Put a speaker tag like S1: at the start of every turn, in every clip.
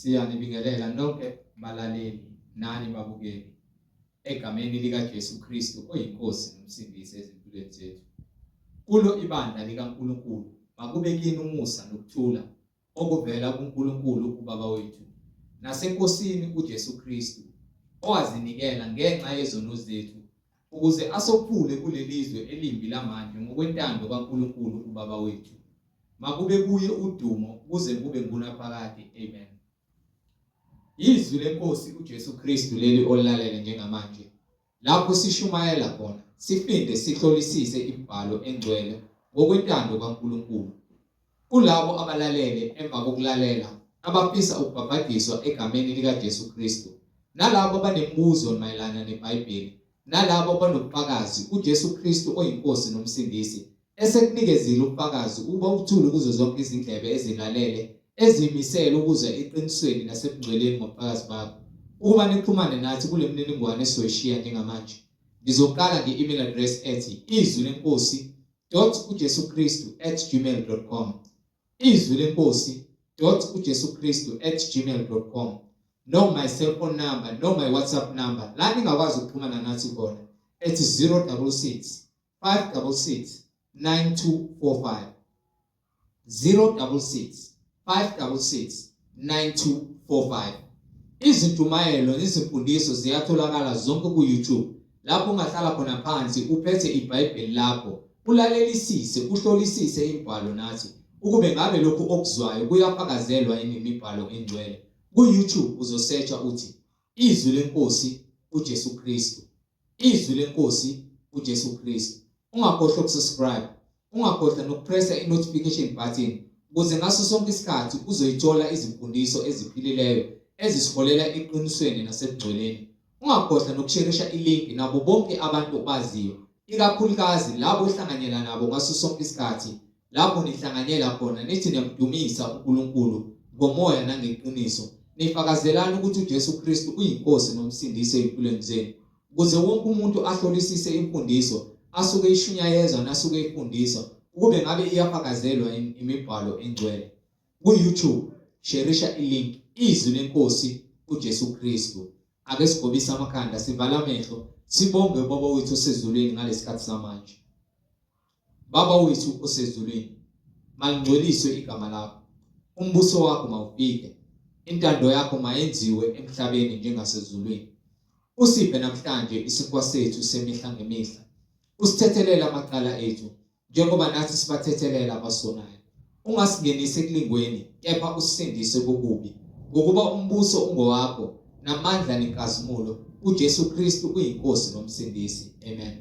S1: Siyanibingelela nonke balaleli nani babukeli egameni likaJesu Kristu oyiNkosi noMsindisi ezimpilweni zethu. Kulo ibandla likaNkulunkulu makube kini umusa nokuthula okuvela kuNkulunkulu uBaba wethu naseNkosini uJesu Kristu owazinikela ngenxa yezono zethu ukuze asophule kulelizwe elimbi lamanje ngokwentando kaNkulunkulu uBaba wethu. Makube kuye udumo kuze kube ngunaphakade. Amen. Izwi lenkosi uJesu Kristu leli olilalele njengamanje. Lapho sishumayela khona, siphinde sihlolisise imibhalo engcwele ngokwentando kaNkulunkulu. Kulabo abalalele emva kokulalela, abafisa ukubhabhadiswa egameni likaJesu Kristu, nalabo abanemibuzo mayelana neBhayibheli, nalabo abanobufakazi uJesu Kristu oyiNkosi noMsindisi esekunikezile ubufakazi ukuba uthule kuzo zonke izindlebe ezilalele ezimisele ukuza eqinisweni nasebungcweleni ngobufakazi bakho. Ukuba nixhumane nathi kule mininingwane esizoyishiya njengamanje, ngizoqala nge-email address ethi izwi lenkosi dot ujesu kristu at gmail dot com, izwi lenkosi dot ujesu kristu at gmail dot com, no my cellphone number, no my WhatsApp number, la ningakwazi ukuxhumana nathi khona ethi 066 566 9245, 066 566 9245. Izintshumayelo nezimfundiso ziyatholakala zonke ku-YouTube lapho ungahlala khona phansi uphethe iBhayibheli lakho ulalelisise uhlolisise imibhalo nathi ukube ngabe lokhu okuzwayo kuyafakazelwa yini imibhalo engcwele. Ku-YouTube uzosearcha uthi Izwi leNkosi uJesu Kristu. Izwi leNkosi uJesu Kristu. Ungakhohlwa ukusubscribe, ungakhohlwa nokupressa i-notification button ukuze ngaso sonke isikhathi uzoyithola izimfundiso eziphilileyo ezisiholela eqinisweni nasebungcweleni. Ungakhohlwa nokusherisha ilink nabo bonke abantu obaziyo, ikakhulukazi labo ohlanganyela nabo ngaso sonke isikhathi lapho nihlanganyela khona nithi niyamdumisa uNkulunkulu ngomoya nangeqiniso, nifakazelana ukuthi uJesu Kristu uyiNkosi noMsindisi ezimpilweni zenu, ukuze wonke umuntu ahlolisise imfundiso asuke ishunyayezwa nasuke ifundiswa ukube ngabe iyafakazelwa imibhalo engcwele. Ku-YouTube sherisha ilink Izwi leNkosi uJesu Kristu. Ake sigobise amakhanda sivale amehlo sibonge uBaba wethu osezulwini ngalesikhathi samanje. Baba wethu osezulwini, malingcweliswe igama lakho. Umbuso wakho mawufike. Intando yakho mayenziwe emhlabeni njengasezulwini. Usiphe namhlanje isinkwa sethu semihla ngemihla. Usithethelele amacala ethu njengoba nathi sibathethelela abasonayo. Ungasingenisi ekulingweni, kepha usisindise kokubi. Ngokuba umbuso ungowakho, namandla nenkazimulo, uJesu Kristu uyiNkosi noMsindisi. Amen.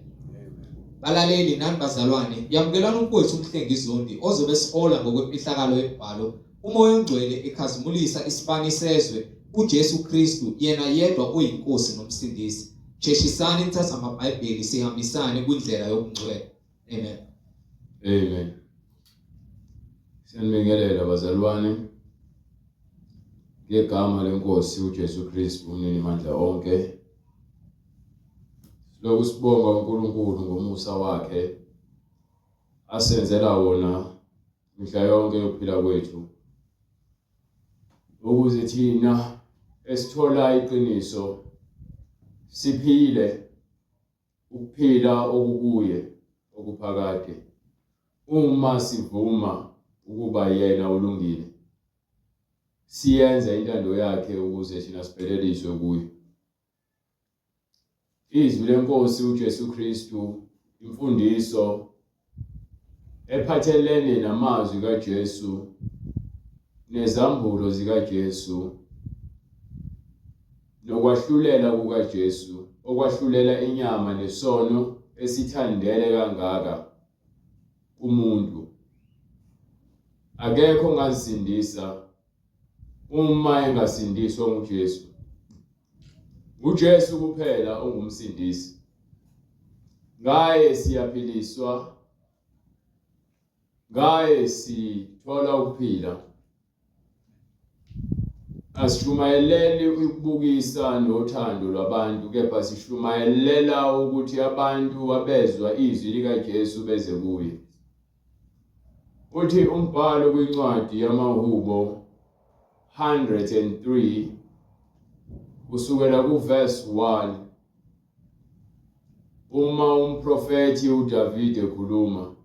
S1: Balaleli nani bazalwane, yamukelani umfowethu uMhlengi Zondi ozobe esihola ngokwemfihlakalo yemibhalo, uMoya oNgcwele ekhazimulisa isibani sezwe, uJesu Kristu, yena yedwa oyiNkosi noMsindisi. Sheshisani nithathe amaBhayibheli sihambisane kwindlela yobungcwele. Amen.
S2: Amen. Siyanibingelela bazalwane ngegama lenkosi uJesu Kristu umninimandla onke. Siloku sibonga uNkulunkulu ngomusa wakhe asenzela wona mihla yonke yokuphila kwethu. Ukuze thina esithola iqiniso siphile ukuphila okukuye okuphakade uma sivuma ukuba yena ulungile siyenza intando yakhe ukuze thina sibheleliswe kuye. Izwi lenkosi uJesu Kristu imfundiso ephathelene namazwi kaJesu nezambulo zikaJesu nokwahlulela kukaJesu okwahlulela inyama nesono esithandele kangaka kumuntu. Akekho ongazisindisa uma engasindiswa nguJesu. NguJesu kuphela ongumsindisi. Ngaye siyaphiliswa, ngaye sithola ukuphila. Asishumayeleli ukubukisa nothando lwabantu kepha sishumayelela ukuthi abantu abezwa izwi likaJesu beze kuye. Uthi umbhalo kwincwadi yamaHubo. 103 kusukela kuverse 1 uma umprofethi uDavide ekhuluma.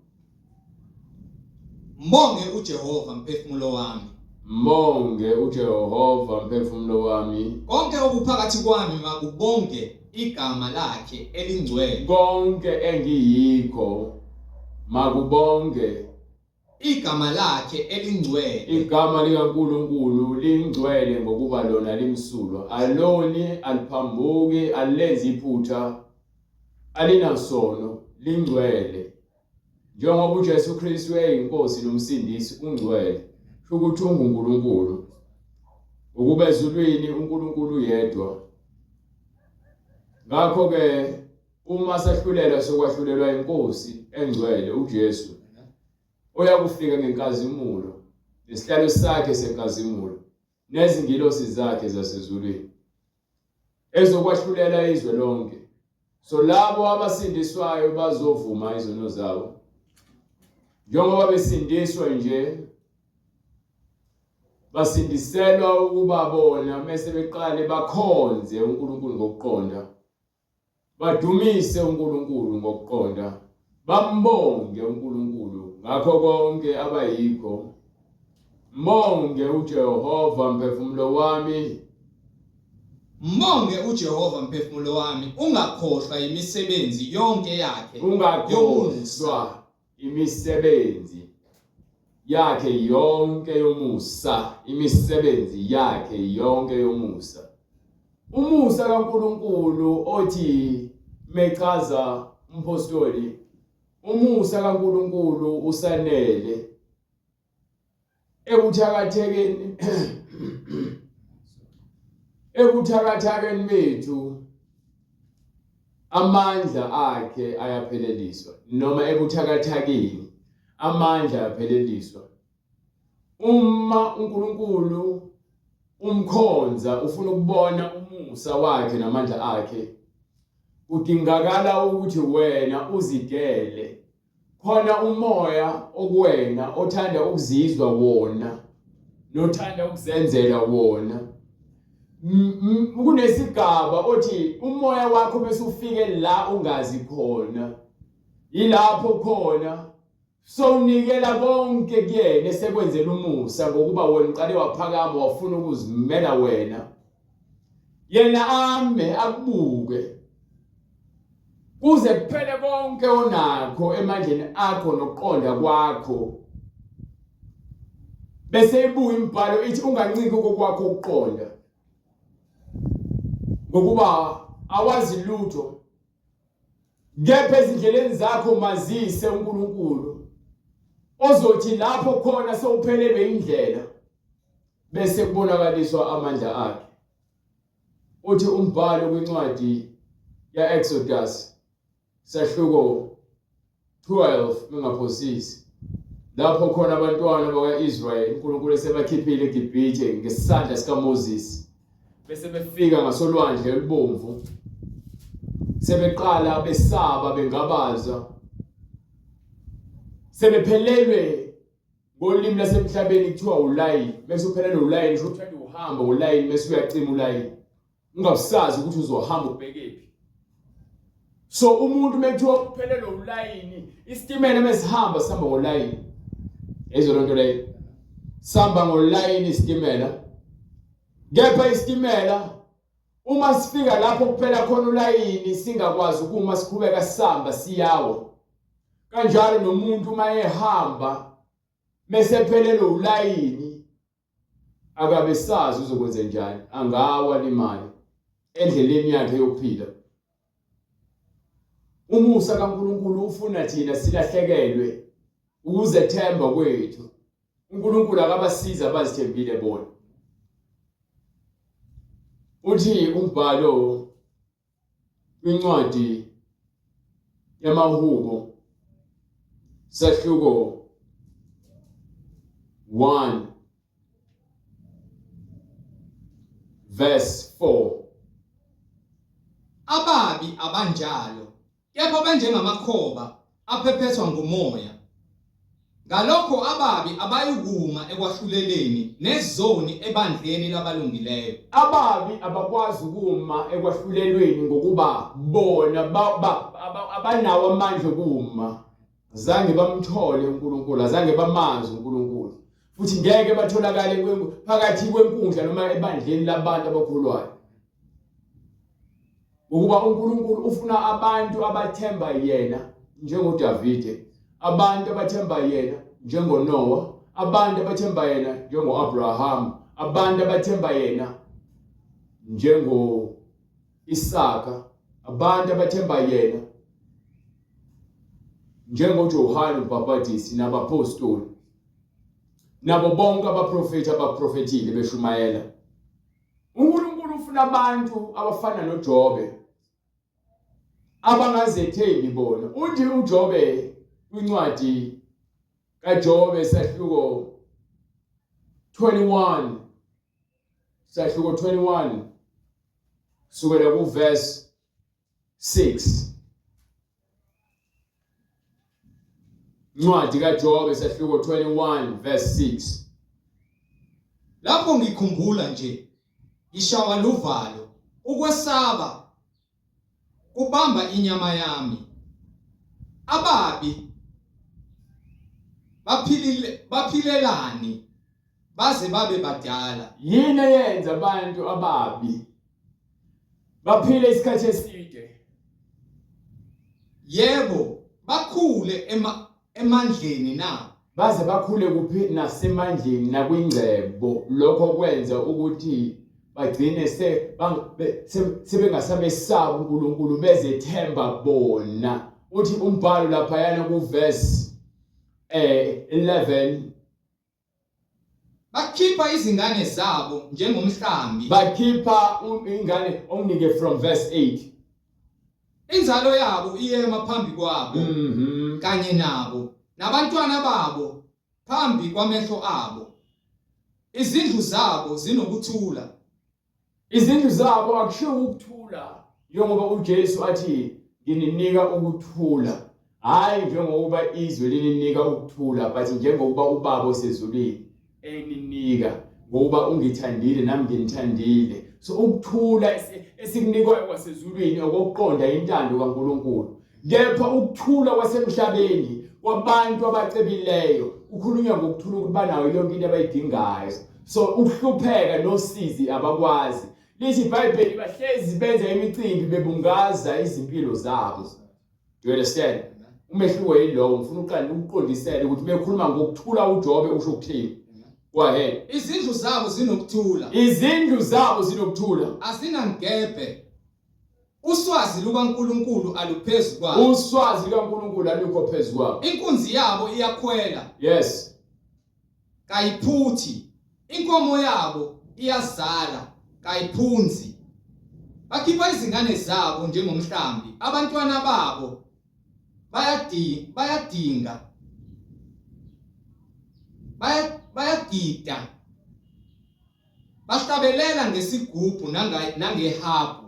S1: Mbonge uJehova mphefumulo wami.
S2: Mbonge uJehova mphefumulo wami.
S1: Konke okuphakathi kwami makubonge igama lakhe elingcwele.
S2: Konke engiyikho makubonge
S1: igama lakhe elingcwele.
S2: Igama likaNkulunkulu lingcwele ngokuba lona limsulwa. Aloni, aliphambuki, alilenzi iphutha, alinasono, lingcwele. Njengoba uJesu Kristu eyiNkosi noMsindisi ungcwele, sho ukuthi unguNkulunkulu. Ukuba ezulwini uNkulunkulu uyedwa. Ngakho-ke uma sahlulelwa sokwahlulelwa inkosi engcwele uJesu oyakufika ngenkazimulo nesihlalo sakhe senkazimulo nezingilosi zakhe zasezulwini ezokwahlulela izwe lonke. So labo abasindiswayo bazovuma izono zabo njengoba besindiswa nje, basindiselwa ukuba bona mese beqale bakhonze uNkulunkulu ngokuqonda, badumise uNkulunkulu ngokuqonda, bambonge uNkulunkulu ngakho konke abayikho. Mbonge uJehova mphefumulo wami.
S1: Mbonge uJehova mphefumulo wami, ungakhohlwa imisebenzi yonke yakhe
S2: Ungakhohlwa imisebenzi yakhe yonke yomusa, imisebenzi yakhe yonke yomusa. Umusa kaNkulunkulu othi mechaza umpostoli, umusa kaNkulunkulu usanele ekuthakathekeni ebuthakathakeni bethu amandla akhe ayapheleliswa, noma ebuthakathakeni amandla ayapheleliswa. Uma uNkulunkulu umkhonza ufuna ukubona umusa wakhe namandla akhe, kudingakala ukuthi wena uzidele. Khona umoya okuwena othanda ukuzizwa wona nothanda ukuzenzela wona. Kunesigaba othi umoya wakho bese ufike la ungazi khona, yilapho khona sowunikela konke kuyena esekwenzela umusa, ngokuba wena uqale waphakama wafuna ukuzimela wena, yena ame akubuke kuze kuphele konke onakho emandleni akho nokuqonda kwakho, bese ibuya imibhalo ithi unganciki kokwakho ukuqonda, ngokuba awazi lutho, kepha ezindleleni zakho mazise uNkulunkulu, ozothi lapho khona sewuphelelwe indlela bese kubonakaliswa amandla akhe. Uthi umbhalo kwincwadi ya-Exodus sahluko 12 mengaphosisi, lapho khona abantwana bakwa-Israyeli uNkulunkulu esebakhiphile eGibhithe ngesandla sikaMoses, bese befika ngasolwandle olubomvu, sebeqala besaba bengabaza, sebephelelwe. Ngolimi lasemhlabeni kuthiwa ulayini, bese uphelelwe ulayini, kusho ukuthi uhamba ngolayini bese uyacima ulayini, ungabusazi ukuthi uzohamba ubhekephi. So umuntu mekuthiwa uphelelwe ulayini, isitimela mesihamba sihamba ngolayini, yezwa lonto leyo, sihamba ngolayini isitimela. Kepha isitimela uma sifika lapho kuphela khona ulayini singakwazi ukuma, siqhubeka sihamba siyawa. Kanjalo nomuntu uma ehamba mese phelelwe ulayini akabe sazi uzokwenza njani, angawa limali endleleni yakhe yokuphila. Umusa kaNkulunkulu ufuna thina silahlekelwe ukuzethemba kwethu. uNkulunkulu akabasiza abazithembile bona. Uthi umbhalo kwincwadi yamaHubo sahluko 1 verse 4.
S1: Ababi abanjalo, kepha banjengamakhoba aphephethwa ngumoya. Ngalokho ababi abayukuma ekwahluleleni nezoni ebandleni labalungileyo.
S2: Ababi abakwazi ukuma ekwahlulelweni ngokuba bona abanawo amandla okuma. Azange bamthole uNkulunkulu, azange bamazi uNkulunkulu. Futhi ngeke batholakale phakathi kwenkundla noma ebandleni labantu abakholwayo. Ukuba uNkulunkulu ufuna abantu abathemba yena njengoDavide, abantu abathemba yena njengoNowa, abantu abathemba yena njengoAbraham, abantu abathemba yena njengo Isaka, abantu abathemba yena njengoJohane uMbhabhadisi nabapostoli nabo bonke abaprofethi abaprofethile beshumayela. uNkulunkulu ufuna abantu abafana noJobe abangazethembi bona. Uthi uJobe kwincwadi kaJobe sahluko 21 sahluko 21 sukela kuverse 6 Incwadi kaJobe sahluko 21 verse 6.
S1: Lapho ngikhumbula nje ngishawa luvalo ukwesaba kubamba inyama yami ababi baphilile baphilelani baze babe badala.
S2: Yini eyenza abantu ababi baphile isikhathi eside?
S1: Yebo, bakhule emandleni na?
S2: Baze bakhule kuphi? Nasemandleni nakwingcebo. Lokho kwenza ukuthi bagcine sebengasamesabi uNkulunkulu, bezethemba bona. Uthi umbhalo laphayana kuverse 11
S1: Bakhipha izingane zabo njengomhlambi.
S2: Bakhipha ingane onginike from verse 8.
S1: Inzalo yabo iyema phambi kwabo kanye nabo nabantwana babo phambi kwamehlo abo. Izindlu zabo zinokuthula.
S2: Izindlu zabo akushiwo ukuthula njengoba uJesu athi ngininika ukuthula, hhayi njengokuba izwe lininika ukuthula, but njengokuba uBaba osezulwini eninika, ngokuba ungithandile nami nginithandile. So ukuthula esikunikwayo kwasezulwini okokuqonda intando kaNkulunkulu. Kepha ukuthula kwasemhlabeni kwabantu abacebileyo kukhulunywa ngokuthula ukuthi banayo yonke into abayidingayo. So ukuhlupheka nosizi abakwazi. Lithi iBhayibheli bahlezi benza imicimbi bebungaza izimpilo zabo. Do you understand? Umehluko yilowo, ngifuna uqale ukuqondisele ukuthi bekhuluma ngokuthula uJobe usho ukuthini. Go ahead.
S1: Izindlu zabo zinokuthula.
S2: Izindlu zabo zinokuthula.
S1: Azinangebhe. Uswazi lukaNkulunkulu aluphezu kwabo.
S2: Uswazi lukaNkulunkulu alukho phezu kwabo.
S1: Inkunzi yabo iyakhwela.
S2: Yes.
S1: Kayiphuthi. Inkomo yabo iyazala, kayiphunzi. Bakhipha izingane zabo njengomhlambi, abantwana babo bayadinga bayagida. Bahlabelela ngesigubhu nangehabhu,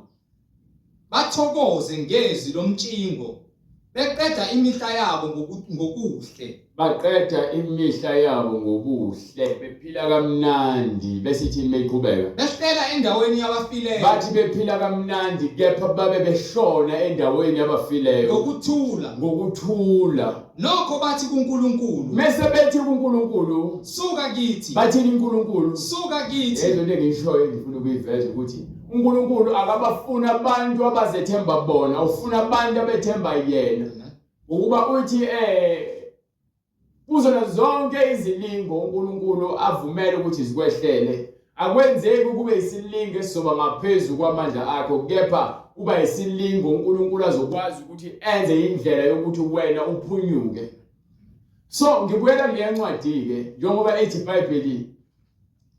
S1: bathokoze ngezwi lomtshingo, beqeda imihla yabo ngokuhle.
S2: Baqeda imihla yabo ngobuhle, bephila kamnandi, bese ithini meyiqhubeka?
S1: Behlela endaweni yabafileyo.
S2: Bathi bephila kamnandi kepha babe beshona endaweni yabafileyo.
S1: Ngokuthula.
S2: Ngokuthula.
S1: Nokho bathi kuNkulunkulu.
S2: Mese bethi kuNkulunkulu.
S1: Suka kithi.
S2: Bathini uNkulunkulu?
S1: Suka kithi.
S2: Lezo nto engiyishoyo engifuna ukuyiveza ukuthi uNkulunkulu akabafuni abantu abazethemba bona, ufuna abantu abethemba yena. Ngokuba uthi kuzona zonke izilingo uNkulunkulu avumele ukuthi zikwehlele. Akwenzeki kube isilingo esizoba ngaphezu kwamandla akho, kepha kuba isilingo uNkulunkulu azokwazi ukuthi enze indlela yokuthi wena uphunyuke. So ngibuyela kuleya ncwadi-ke njengoba ethi iBhayibheli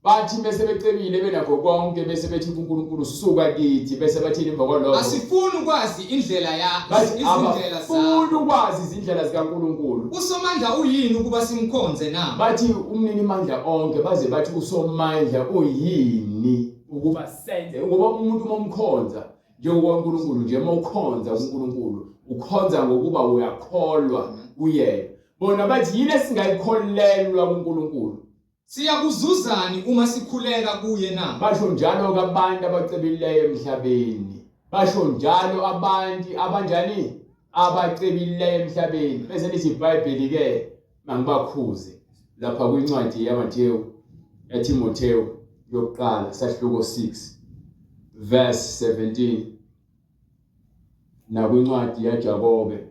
S2: bathi bese becebile benakho konke bese bethi kuNkulunkulu suka kithi bese bathini emva kwalokho
S1: asifuni ukwazi indlela ya
S2: izindlela zakho ukwazi izindlela zikaNkulunkulu
S1: uSomandla uyini ukuba simkhonze na
S2: bathi umnini mandla onke baze bathi uSomandla uyini ukuba senze ngoba umuntu uma umkhonza njengokukaNkulunkulu nje uma ukhonza kuNkulunkulu ukhonza ngokuba uyakholwa kuyena. Bona bathi yini esingayikholelwa kuNkulunkulu?
S1: Siyakuzuzani uma sikhuleka kuye na?
S2: Basho njalo abantu abacebileyo emhlabeni. Basho njalo abantu abanjani? Abacebileyo emhlabeni. Bese lithi iBhayibheli ke mangibakhuze lapha kwincwadi yaMathewu yaTimothewu yokuqala sahluko 6 verse 17 nakwincwadi yaJakobe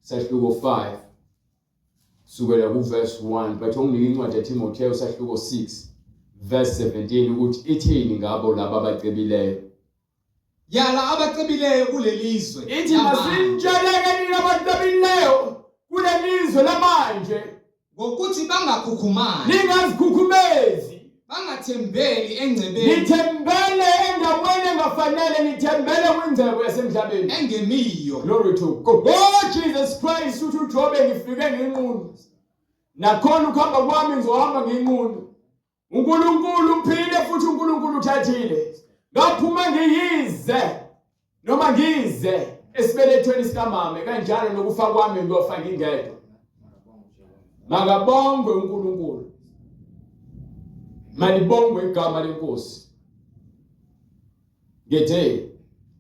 S2: sahluko 5 sukela kuverse 1 but onginika incwadi yaTimothewu sahluko 6 verse 17 ukuthi ithini ngabo laba abacebileyo.
S1: Yala abacebileyo kulelizwe.
S2: Ithi masinitsheleke nina abacebileyo kulelizwe lamanje
S1: ngokuthi bangakhukhumali,
S2: ningazikhukhumezi,
S1: bangathembeli engcebeni,
S2: nithembele endaweni engafanele, nithembele kwingcebo yasemhlabeni
S1: engemiyo.
S2: Glory to God. Oh Jesus Christ, uthi uJobe ngifike nginqunu. Nakhona ukuhamba kwami ngizohamba nginqunu. uNkulunkulu uphile futhi uNkulunkulu uthathile ngaphuma ngiyize noma ngize esibelethweni sikamama kanjalo nokufa kwami ngiyofa ngingedwa makabongwe uNkulunkulu malibongwe igama lenkosi ngethe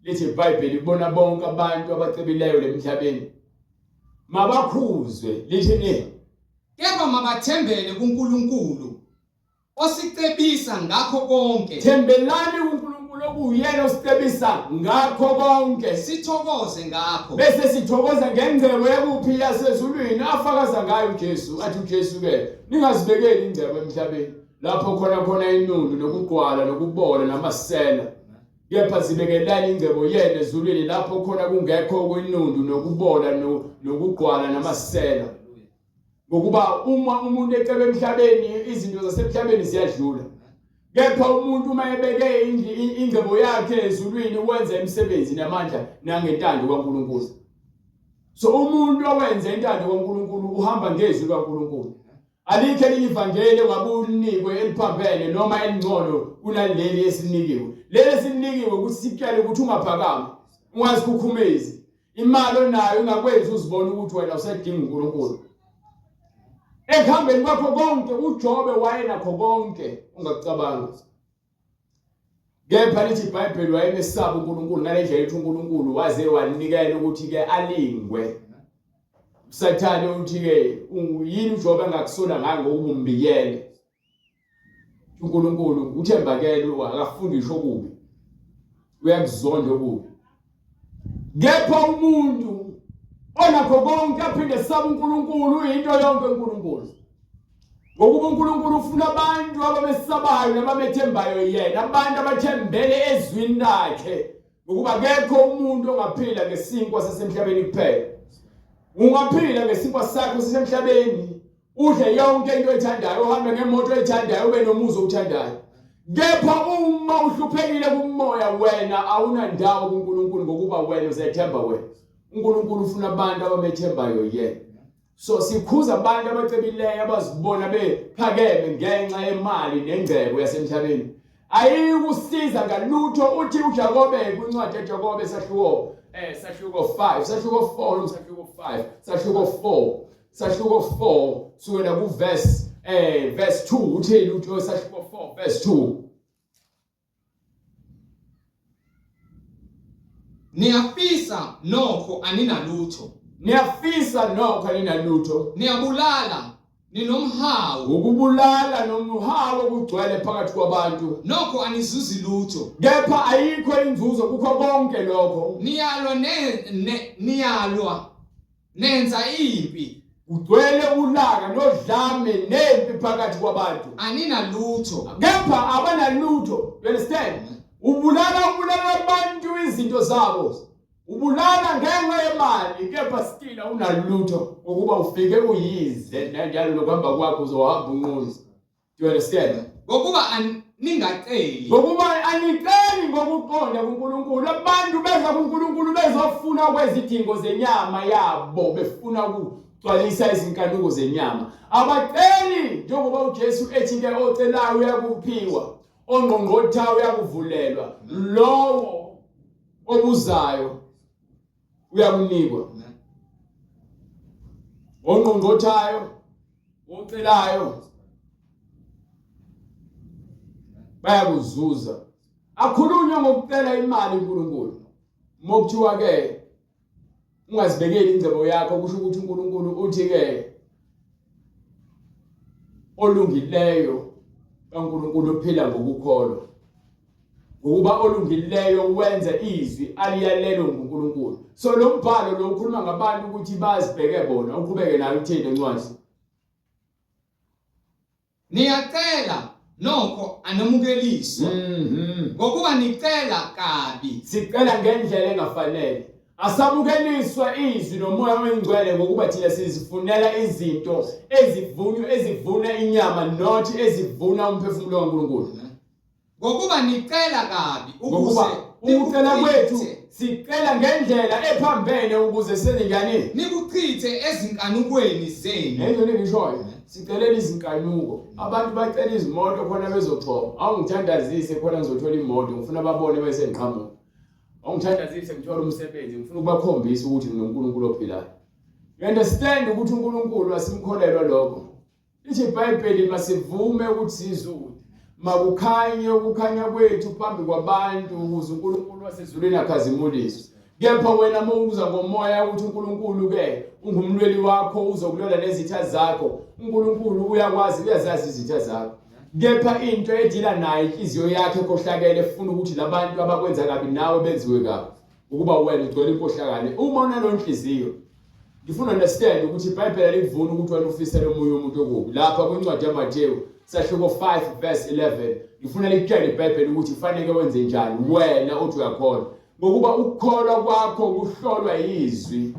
S2: lithi iBhayibheli kubona bonke abantu abacebileyo lemhlabeni mabakhuzwe lithi ni
S1: Kepha mabathembele kuNkulunkulu osicebisa ngakho konke.
S2: Thembelani kuNkulunkulu okuyena osicebisa ngakho konke.
S1: Sithokoze ngakho.
S2: Bese sithokoza ngengcebo yakuphi yasezulwini afakaza ngayo uJesu. Athi uJesu ke ningazibekeli ingcebo emhlabeni lapho khona khona inundu nokugqwala nokubola namasela. Kepha zibekelani ingcebo yenu ezulwini lapho khona kungekho kwinundu nokubola nokugqwala namasela. Ngokuba uma umuntu ecebe emhlabeni izinto zasemhlabeni ziyadlula. Kepha umuntu uma ebeke ingcebo yakhe ezulwini wenza imisebenzi namandla nangentando kaNkulunkulu. So umuntu owenza intando kaNkulunkulu uhamba ngezwi likaNkulunkulu. Alikho elinye ivangeli ongabe ulinikwe eliphambene noma elingcono kunaleli esilinikiwe. Leli esilinikiwe ukuthi sikutshele ukuthi ungaphakami, ungazikhukhumezi. Imali onayo ingakwenzi uzibone ukuthi wena usedinga uNkulunkulu. Ekuhambeni kwakho konke uJobe wayenakho konke ungakucabanga. Kepha lithi iBhayibheli wayemesaba uNkulunkulu ngale ndlela ethi uNkulunkulu waze wanikela ukuthi-ke alingwe. USathane uthi-ke yini uJobe angakusola ngayo ngokuba umbikele. uNkulunkulu uthembakele akafundi ngisho okubi. Uyakuzonda okubi. Kepha umuntu onakho konke aphinde esaba uNkulunkulu uyinto yonke uNkulunkulu. Ngokuba uNkulunkulu ufuna abantu abamesabayo nabamethembayo yena, abantu abathembele ezwini lakhe, ngokuba akekho umuntu ongaphila ngesinkwa sasemhlabeni kuphela. Ungaphila ngesinkwa sakho sasemhlabeni, udle yonke into oyithandayo, uhambe ngemoto oyithandayo, ube nomuzi owuthandayo. Kepha uma uhluphekile kumoya wena awunandawo kuNkulunkulu ngokuba wena uzethemba wena. uNkulunkulu ufuna abantu abamethembayo yena. So sikhuza abantu abacebileyo abazibona bephakeme ngenxa yemali nengcebo yasemhlabeni. Ayikusiza ngalutho uthi uJakobe kwincwadi yaJakobe sahluko sahluko 5 sahluko 4 sahluko 5 sahluko 4 sahluko 4 sukela ku verse verse 2 uthini uthi sahluko 4 verse 2
S1: Niyafisa nokho aninalutho.
S2: Niyafisa nokho aninalutho.
S1: Niyabulala ninomhawu.
S2: Ukubulala nomhawu okugcwele phakathi kwabantu.
S1: Nokho anizuzi lutho.
S2: Kepha ayikho inzuzo kukho konke lokho.
S1: Niyalwa ne, niyalwa Nenza impi.
S2: Kugcwele ulaka nodlame nempi phakathi kwabantu.
S1: Aninalutho.
S2: Kepha abanalutho. You understand? Ubulala ubulala abantu izinto zabo. Ubulala ngenxa yemali kepha still awunalutho ngokuba ufike uyize njalo lokuhamba kwakho uzohamba unqunu. Do you understand?
S1: Ngokuba ningaceli.
S2: Ngokuba aniceli ngokuqonda kuNkulunkulu. Abantu beza kuNkulunkulu bezofuna kwezidingo zenyama yabo, befuna ukugcwalisa izinkanuko zenyama. Abaceli njengoba uJesu ethi ke ocelayo uyakuphiwa, ongqongqothayo uyakuvulelwa. Lowo obuzayo uyakunikwa. Ongqongqothayo, ocelayo bayakuzuza. Akhulunywa ngokucela imali uNkulunkulu. Mokuthiwa ke ungazibekeli ingcebo yakho kusho ukuthi uNkulunkulu uthi ke olungileyo kaNkulunkulu uphila ngokukholwa. Ngokuba olungileyo wenza izwi aliyalelwe nguNkulunkulu. So lo mbhalo lo ukhuluma ngabantu ukuthi bazibheke bona, uqhubeke nayo uthini lencwadi.
S1: Niyacela nokho anamukeliswa. Ngokuba nicela kabi.
S2: Sicela ngendlela engafanele. Asamukeliswa izwi nomoya oyingcwele ngokuba thina sizifunela izinto ezivunywa ezivuna inyama not ezivuna umphefumulo kaNkulunkulu.
S1: Ngokuba nicela kabi ukuze
S2: ukucela kwethu sicela ngendlela ephambene ukuze senze njani?
S1: Nikuchithe ezinkanukweni zenu.
S2: Lento engishoyo sicelela izinkanuko. Abantu bacela izimoto khona bezoxhoma. Awungithandazise khona ngizothola imoto ngifuna babone bese ngiqhamuka. Awungithandazise ngithola umsebenzi ngifuna ukubakhombisa ukuthi nginoNkulunkulu ophilayo. You understand ukuthi uNkulunkulu asimkholelwa lokho. Lithi iBhayibheli masivume ukuthi sizude. Makukhanye ukukhanya kwethu phambi kwabantu ukuze uNkulunkulu wasezulwini akhazimuliswe. Kepha wena uma uza ngomoya ukuthi uNkulunkulu ke ungumlweli wakho uzokulwela nezitha zakho. uNkulunkulu uyakwazi uyazazi izitha zakho. Kepha into edila nayo inhliziyo yakhe ekhohlakele efuna ukuthi labantu abakwenza kabi nawe benziwe kabi. Ukuba wena ugcwele inkohlakalo. Uma unaleyo nhliziyo Ngifuna understand ukuthi iBhayibheli alikuvuni ukuthi wena ufisele omunye umuntu okubi. Lapha kwincwadi yaMathewu sahluko 5 verse 11 ngifuna likutshele iBhayibheli ukuthi kufanele wenze njani wena othi uyakholwa. Ngokuba ukukholwa kwakho kuhlolwa yizwi.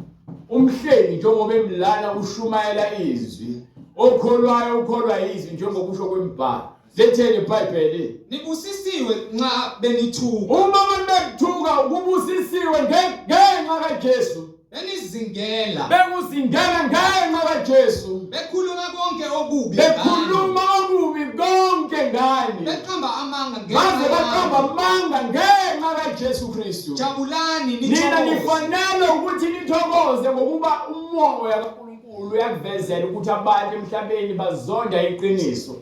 S2: Umhlengi njengoba emlana ushumayela izwi. Okholwayo ukholwa yizwi njengokusho kwemibhalo. Lithini iBhayibheli?
S1: Nibusisiwe nxa benithuka.
S2: Uma abantu bekuthuka kubusisiwe ngenxa kaJesu.
S1: Benizingela.
S2: Bekuzingela ngenxa kaJesu.
S1: Bekhuluma konke okubi.
S2: Bekhuluma okubi konke ngani.
S1: Beqamba amanga
S2: ngenxa. Baze baqamba amanga ngenxa kaJesu Kristu.
S1: Jabulani nithokoze.
S2: Nina nifanele ukuthi nithokoze ngokuba umoya kaNkulunkulu uyakuvezela ukuthi abantu emhlabeni bazonda iqiniso.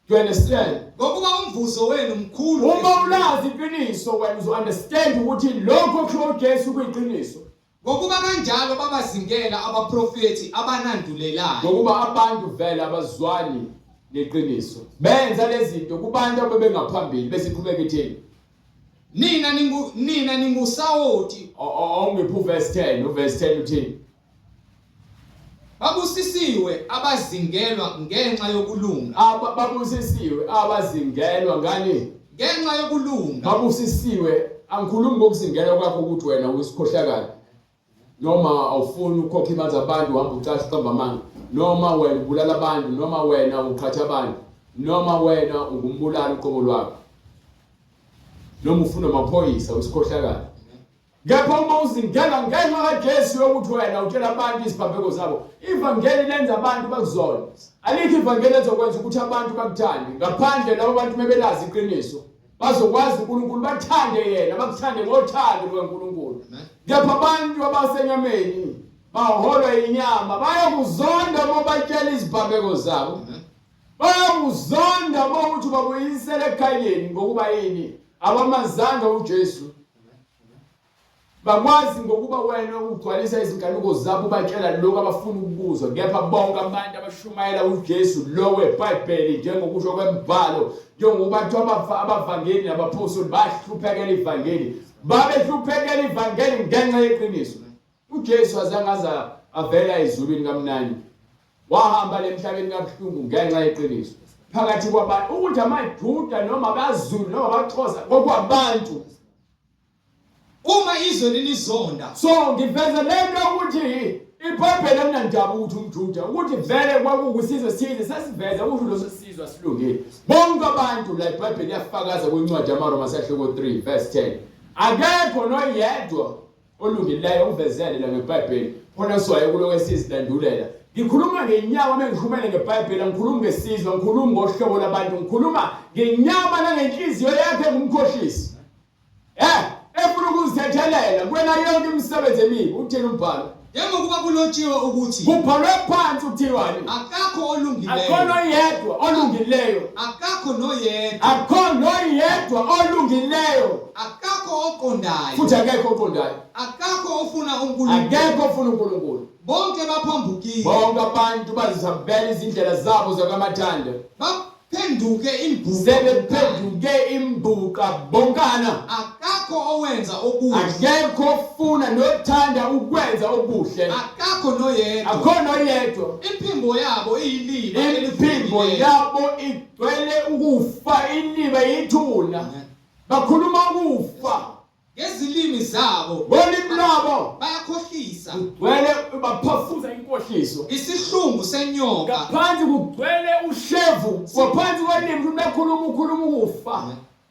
S2: Do you understand?
S1: Ngokuba umvuzo wenu mkhulu.
S2: Uma ulazi iqiniso wena uzo understand ukuthi lokho okusho uJesu kuyiqiniso.
S1: Ngokuba kanjalo babazingela abaprofethi abanandulelayo.
S2: Ngokuba abantu vele abazwani neqiniso. Benza lezinto kubantu abebengaphambili bese iqhubeka ithini?
S1: Nina ningu nina ningusawoti.
S2: Awungiphi uverse 10, uverse 10 uthini?
S1: Babusisiwe abazingelwa ngenxa yokulunga.
S2: Aba babusisiwe abazingelwa ngani?
S1: Ngenxa yokulunga.
S2: Babusisiwe angikhulumi ngokuzingelwa kwakho ukuthi wena uyisikhohlakala. Noma awufuni ukukhokha imali zabantu uhamba ucasha uqamba amanga. Noma wena ubulala abantu, noma wena uqhatha abantu, noma wena ungumbulali uqobo lwakho. Noma ufuna amaphoyisa uyisikhohlakala. Kepha uma uzingela ngenxa kaJesu yokuthi wena utshela abantu iziphambeko zabo, ivangeli lenza abantu bakuzone. Alikho ivangeli elizokwenza ukuthi abantu bakuthande ngaphandle labo bantu mebelazi iqiniso. Bazokwazi uNkulunkulu bathande yena, bakuthande ngothando lukaNkulunkulu. Kepha abantu abasenyameni baholwa inyama bayakuzonda uma batshela iziphambeko zabo. Bayakuzonda uma uthi babuyisele ekukhanyeni ngokuba yini? Abamazanga uJesu. Bakwazi ngokuba wena ugcwalisa izinkanuko zabo ubatshela lokho abafuna ukukuzwa kepha bonke abantu abashumayela uJesu lo weBhayibheli njengokusho kwembhalo njengokuba kuthiwa abavangeli nabaphostoli bahluphekela ivangeli babehluphekela ivangeli ngenxa yeqiniso uJesu azange aza avela ezulwini kamnandi wahamba lemhlabeni kabuhlungu ngenxa yeqiniso phakathi kwabantu ukuthi amaJuda noma abaZulu noma abaXhosa kokwabantu
S1: Uma izwe linizonda.
S2: So ngiveza lento ukuthi iBhayibheli alinandaba ukuthi umJuda ukuthi vele kwakuwusizwe size sasiveza ukuthi leso sizwe asilungile. Bonke abantu la iBhayibheli liyafakaza kwincwadi yamaRoma sahluko 3 verse 10. Akekho noyedwa olungileyo uvezele la ngeBhayibheli. Khona siwaye kuloko esizilandulela. Ngikhuluma ngenyama mengikhulumela ngeBhayibheli angikhulumi ngesizwe, angikhulumi ngohlobo labantu, ngikhuluma ngenyama nangenhliziyo yakhe ngumkhohlisi. Eh, efuna ukuzithethelela kwena yonke imisebenzi emibi, uthini umbhalo?
S1: Njengokuba kulotshiwe ukuthi
S2: Kubhalwe phansi kuthiwani?
S1: akakho olungileyo.
S2: Akho noyedwa olungileyo.
S1: Akakho noyedwa.
S2: Akho noyedwa olungileyo.
S1: Akakho oqondayo.
S2: Futhi akekho oqondayo.
S1: Akakho ofuna uNkulunkulu.
S2: Akekho ofuna uNkulunkulu.
S1: Bonke baphambukile.
S2: Bonke abantu bazihambela izindlela zabo zakamathanda.
S1: Baphenduke imbuka.
S2: Sebephenduke imbuka bonkana.
S1: Akakho owenza okuhle.
S2: Akekho ofuna nothanda ukwenza okuhle.
S1: Akakho noyedwa.
S2: Akho noyedwa.
S1: Imphimbo yabo iyiliba
S2: Imphimbo
S1: elivundileyo.
S2: yabo igcwele ukufa iliba yithuna. Bakhuluma ukufa.
S1: Ngezilimi zabo
S2: Ngolimi lwabo
S1: bayakhohlisa.
S2: kugcwele baphafuza inkohliso.
S1: Isihlungu senyoka.
S2: Ngaphansi kugcwele ushevu. Ngaphansi kolimi unakhuluma ukhuluma ukufa.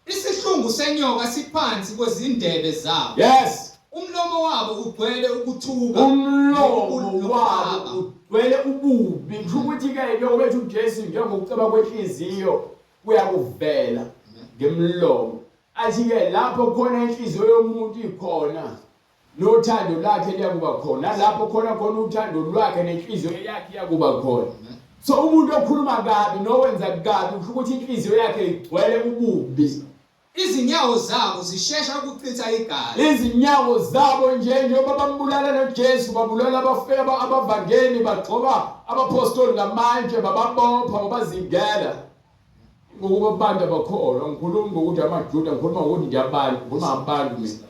S1: Isihlungu senyoka siphansi kwezindebe zabo.
S2: Yes.
S1: Umlomo wabo ugcwele ukuthuka.
S2: Umlomo wabo
S1: nokuqaba.
S2: ugcwele ububi. Kusho ukuthi ke njengoba ethi uJesu njengokuceba kwenhliziyo kuyakuvela ngemlomo. Athi-ke lapho khona inhliziyo yomuntu ikhona nothando lwakhe liyakuba khona, nalapho khona khona uthando lwakhe nenhliziyo yakhe iyakuba khona. So umuntu okhuluma kabi nowenza kabi kusho ukuthi inhliziyo yakhe igcwele ububi.
S1: Izinyawo zabo zishesha ukuchitha igazi.
S2: Izinyawo zabo nje njengoba bambulala noJesu, babulala abafeba abavangeli, bagxoba abaphostoli ngamanje, bababopha, babazingela. Ngokuba abantu abakholwa, ngikhuluma ngokuthi amaJuda, ngikhuluma ngokuthi nje abantu, ngikhuluma ngabantu mina.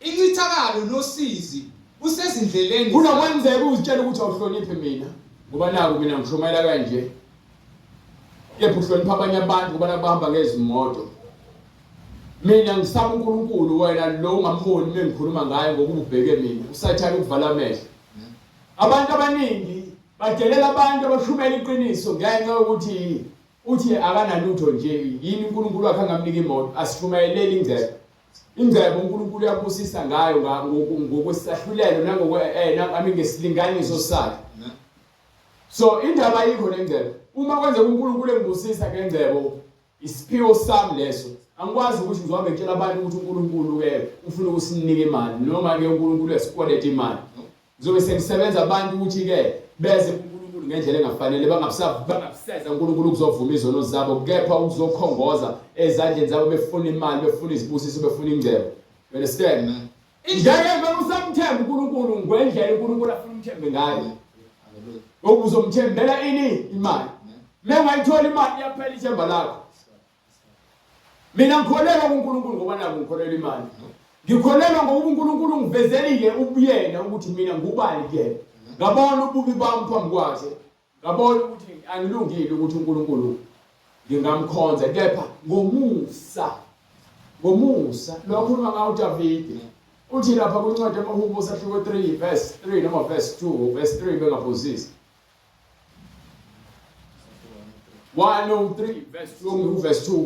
S1: Incithakalo nosizi kusezindleleni.
S2: Kunokwenzeka uzitshela ukuthi awuhloniphi mina ngoba naku mina ngishumayela kanje. Kepha uhlonipha abanye abantu ngoba naku bahamba ngezimoto. Mina ngisaba uNkulunkulu wena lo ungamboni uma ngikhuluma ngaye ngokuba ubheke mina. USathane ukuvala amehlo. Abantu abaningi badelela abantu abashumela iqiniso ngenxa yokuthi uthi akanalutho nje yini uNkulunkulu wakhe angamnika imoto asishumayeleli ingcebo. Ingcebo uNkulunkulu uyabusisa ngayo ngokwesahlulelo nangokwe eh I mean ngesilinganiso sakhe. So indaba ayikho nengcebo. Uma kwenzeka uNkulunkulu engibusisa ngengcebo Isiphiwo sami leso. Angikwazi ukuthi ngizohambe ngitshela abantu ukuthi uNkulunkulu ke ufuna ukusinika imali noma ke uNkulunkulu uyasikweleta imali. Ngizobe sengisebenza abantu ukuthi ke beze kuNkulunkulu ngendlela engafanele bangabuseza uNkulunkulu ukuzovuma izono zabo kepha ukuzokhongoza ezandleni zabo befuna imali befuna izibusiso befuna ingcebo. You understand? Ngeke vele usamthemba uNkulunkulu ngendlela uNkulunkulu afuna umthembe ngayo. Ngoba uzomthembela ini imali. Mengayithola imali iyaphela ithemba lakho. Mina ngikholelwa kuNkulunkulu ngoba naku ngikholelwa imali. Ngikholelwa ngokuba uNkulunkulu ungivezelile ubuyena ukuthi mina ngubani kuyena. Ngabona ububi bami phambi kwakhe. Ngabona ukuthi angilungile ukuthi uNkulunkulu ngingamkhonza kepha ngomusa ngomusa lokhuluma ngawo uDavide uthi lapha kwincwadi yamaHubo sahluko 3 verse 3 noma verse 2 verse 3 bengaphosisi 103 verse 2 verse 2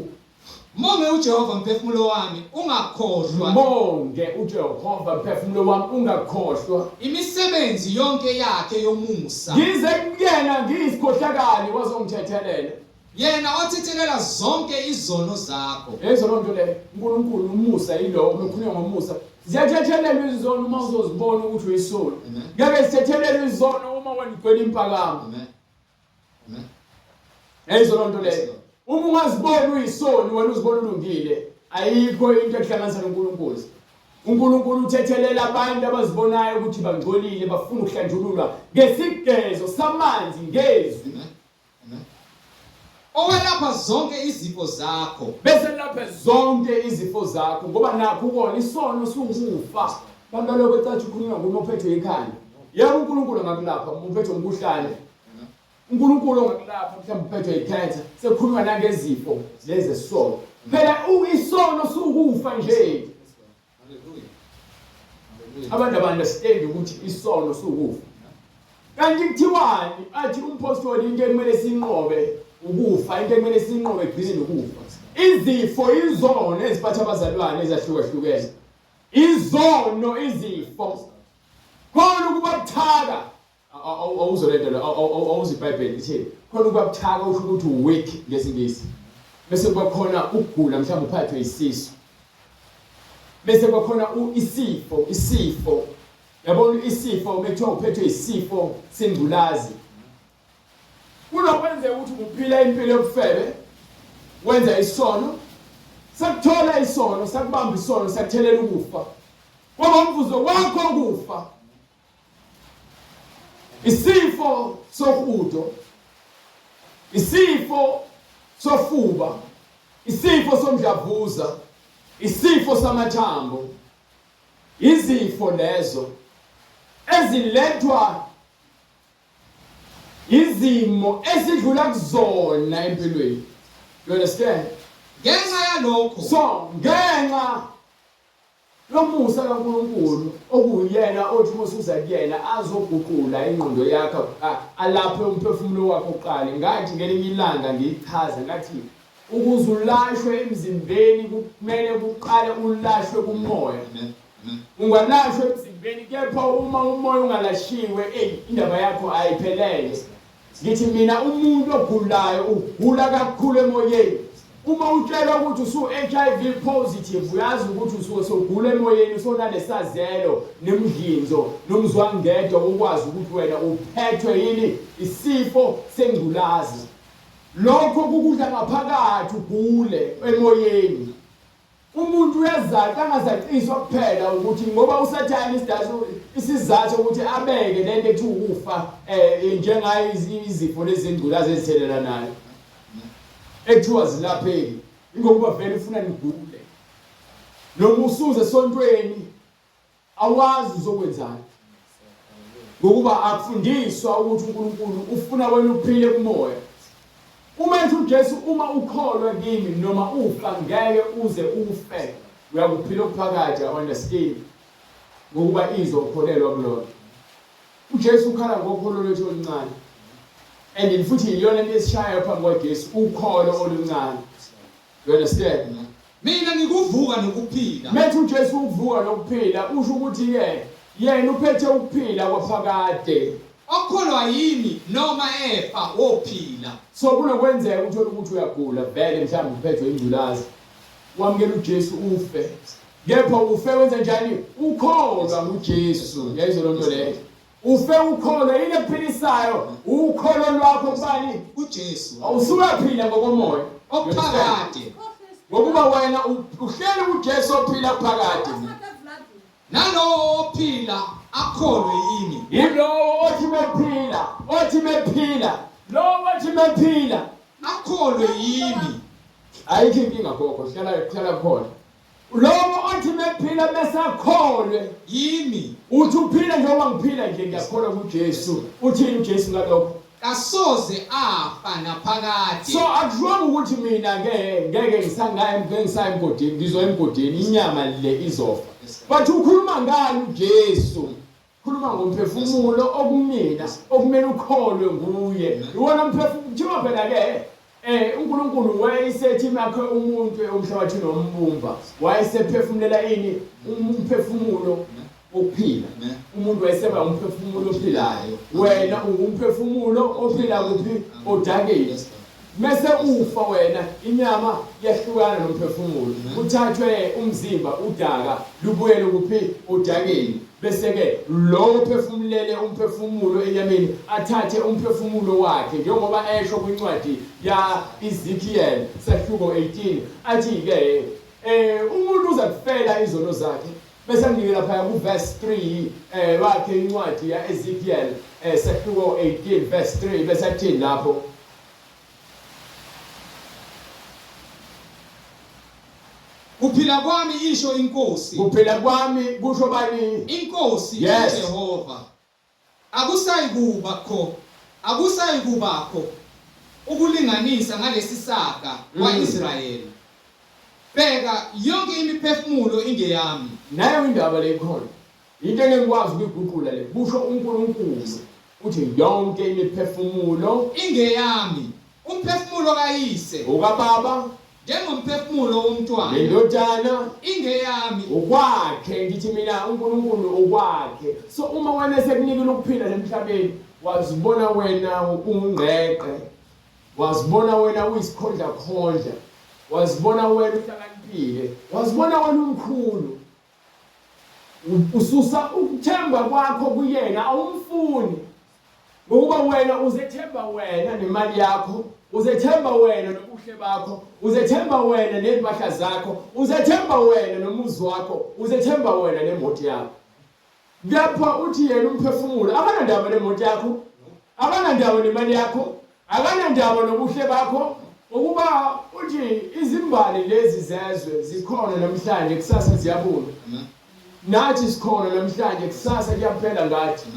S1: Mbonge uJehova mphefumulo wami, ungakhohlwa.
S2: Mbonge uJehova mphefumulo wami, ungakhohlwa.
S1: Imisebenzi yonke yakhe yomusa.
S2: Ngize kuyena ngiyisikhohlakali wazongithethelela.
S1: Yena othethelela zonke izono zakho.
S2: Yezo loo nto leyo, uNkulunkulu umusa yilowo, uma kukhulunywa ngomusa. Ziyathethelelwa izono uma uzozibona ukuthi uyisoni. Ngeke zithethelelwe izono uma wena ugcwele impakamo.
S1: Amen. Amen.
S2: Yayizo loo nto leyo. Uma ungaziboni uyisoni wena uzibona ulungile, ayikho into ekuhlanganisa noNkulunkulu. uNkulunkulu uthethelela abantu abazibonayo ukuthi bangcolile bafuna ukuhlanjululwa ngesigezo samanzi ngezwi.
S1: Amen. Owelapha zonke izifo zakho.
S2: Bese laphe zonke izifo zakho ngoba nakho ukona isono sukufa. Abantu balokho ecathi ukhulunywa nguma uphethwe ikhanda. Yebo uNkulunkulu angakulapha uma uphethwe umkhuhlane. uNkulunkulu ongakulapha mhlawumbe uphethwe ikhensa sekukhulunywa nangezifo lezi zesono. Phela isono sukufa nje. Abantu aba-understand ukuthi isono sukufa. Kanti kuthiwani athi umphostoli into ekumele sinqobe ukufa, into ekumele sinqobe ekugcineni ukufa. Izifo izono eziphatha abazalwane ezahlukahlukene. Izono izifo. Khona ukuba buthaka awuzwe lento le awuzwe iBhayibheli lithi khona ukuba buthaka usho ukuthi weak ngesingisi. Bese kuba khona ukugula mhlawumbe uphathwe isisu. Bese kuba khona isifo, isifo. Yabona isifo uma kuthiwa uphethwe isifo sengculazi kunokwenzeka ukuthi uphila impilo yobufebe wenza isono sakuthola isono sakubamba isono sakuthelela ukufa kwaba umvuzo wakho ukufa isifo sohudo isifo sofuba isifo somdlavuza isifo samathambo Izifo lezo ezilethwa izimo esidlula kuzona empilweni. You understand?
S1: Ngenxa yalokho.
S2: So, ngenxa lomusa kaNkulunkulu okuyena othi uma usuza kuyena azoguqula ingqondo yakho alaphe umphefumulo wakho uqale ngathi ngelinye ilanga ngiyichaza ngathi Ukuze ulashwe emzimbeni kumele kuqale ulashwe kumoya. Ungalashwa emzimbeni kepha uma umoya ungalashiwe eyi indaba yakho ayiphelele. Ngithi mina umuntu ogulayo ugula kakhulu emoyeni. Uma utshelwa ukuthi usu-HIV positive uyazi ukuthi usuke sewugula emoyeni usonalesazelo nemdlinzo nomzwangedwa wokwazi ukuthi wena uphethwe yini isifo sengculazi. Lokho kukudla ngaphakathi ugule emoyeni. Umuntu uyazaca angazaciswa kuphela ukuthi ngoba uSathane isidaso isizathu ukuthi abeke lento ethi ukufa eh njengayo izifo lezingculazi ezithelelanayo ekuthiwa zilapheki ingokuba vele ufuna nigule noma usuze esontweni Awazi uzokwenzani. Ngokuba akufundiswa ukuthi uNkulunkulu ufuna wena uphile kumoya. Uma ethi uJesu uma ukholwa kimi noma ufa ngeke uze ufe uyakuphila okuphakade understand ngokuba izwa ukholelwa kulona. UJesu ukhala ngokholo lwethu oluncane. And futhi iyona into esishayayo phambi kwaJesu ukholo oluncane. You understand?
S1: Mina ngikuvuka nokuphila.
S2: Methi uJesu ukuvuka nokuphila usho ukuthi ke yena uphethe ukuphila kwaphakade.
S1: Okholwa yimi noma efa wophila.
S2: So kunokwenzeka uthole ukuthi uyagula vele mhlawumbe uphethwe ingculazi. Wamukela uJesu ufe. Kepha ufe wenza njani? Ukholwa nguJesu. Yayizwa lonto leyo. Ufe ukholo yini ekuphilisayo? Ukholo lwakho kubani?
S1: KuJesu.
S2: Awusuyaphila ngokomoya.
S1: Okuphakade.
S2: Ngokuba wena uhleli kuJesu ophila phakade.
S1: Nalowo ophila akholwe yimi.
S2: Yilowo othi mephila, othi mephila, lowo othi mephila
S1: akholwe yimi.
S2: Ayikho inkinga gogo, hlala hlala khona. Lowo othi mephila bese akholwe
S1: yimi.
S2: Uthi uphila njengoba ngiphila nje ngiyakholwa kuJesu. Uthini uJesu ngalokho?
S1: Kasoze afa naphakade.
S2: So akushiwanga ukuthi mina ke ngeke ngisangaye ngeke ngisaya emgodini ngizoya emgodini inyama le izofa. But ukhuluma ngani uJesu? Khuluma ngomphefumulo okumina okumele ukholwe nguye. Iwona mphefumulo kuthiwa phela ke uNkulunkulu wayesethi makhe umuntu emhlabathini wombumba wayesephefumulela ini umphefumulo wokuphila. Umuntu wayeseba umphefumulo ophilayo. Wena ungumphefumulo ophila kuphi odakeni. Mese ufa wena inyama yehlukana nomphefumulo kuthathwe umzimba udaka lubuyele kuphi odakeni bese ke lowo phefumulele umphefumulo enyameni athathe umphefumulo wakhe njengoba esho kwincwadi ya Ezekiel sahluko 18 athi ke umuntu uza kufela izono zakhe bese nginika lapha ku verse 3 wakhe incwadi ya Ezekiel sahluko 18 verse 3 bese athini lapho
S1: Kuphila kwami isho inkosi.
S2: Kuphila kwami kusho bani?
S1: Inkosi
S2: Yes.
S1: uJehova. Akusayikuba kho akusayikubakho ukulinganisa ngalesi saga kwa-Israyeli. Bheka yonke imiphefumulo ingeyami.
S2: Nayo indaba le ikhona. Into engengikwazi ukuyiguqula le, kusho uNkulunkulu. Uthi yonke imiphefumulo
S1: ingeyami, umphefumulo kayise,
S2: okababa,
S1: njengomphefumulo womntwana,
S2: nendodana
S1: ingeyami,
S2: ukwakhe. Ngithi mina uNkulunkulu ukwakhe. So uma wena sekunikile ukuphila emhlabeni, wazibona wena ungqeqe, wazibona wena uyisikhondlakhondla, wazibona wena uhlakaniphile, wazibona wena umkhulu. Ususa ukuthemba kwakho kuyena awumfuni. Ngokuba wena uzethemba wena nemali yakho, uzethemba wena nobuhle bakho, uzethemba wena nezimpahla zakho, uzethemba wena nomuzi wakho, uzethemba wena nemoto yakho. Kepha uthi yena umphefumulo akanandaba nemoto yakho, akanandaba nemali yakho, akanandaba nobuhle bakho, ngokuba uthi izimbali lezi zezwe zikhona namhlanje kusasa ziyabuna. Nathi sikhona namhlanje kusasa kuyaphela ngathi.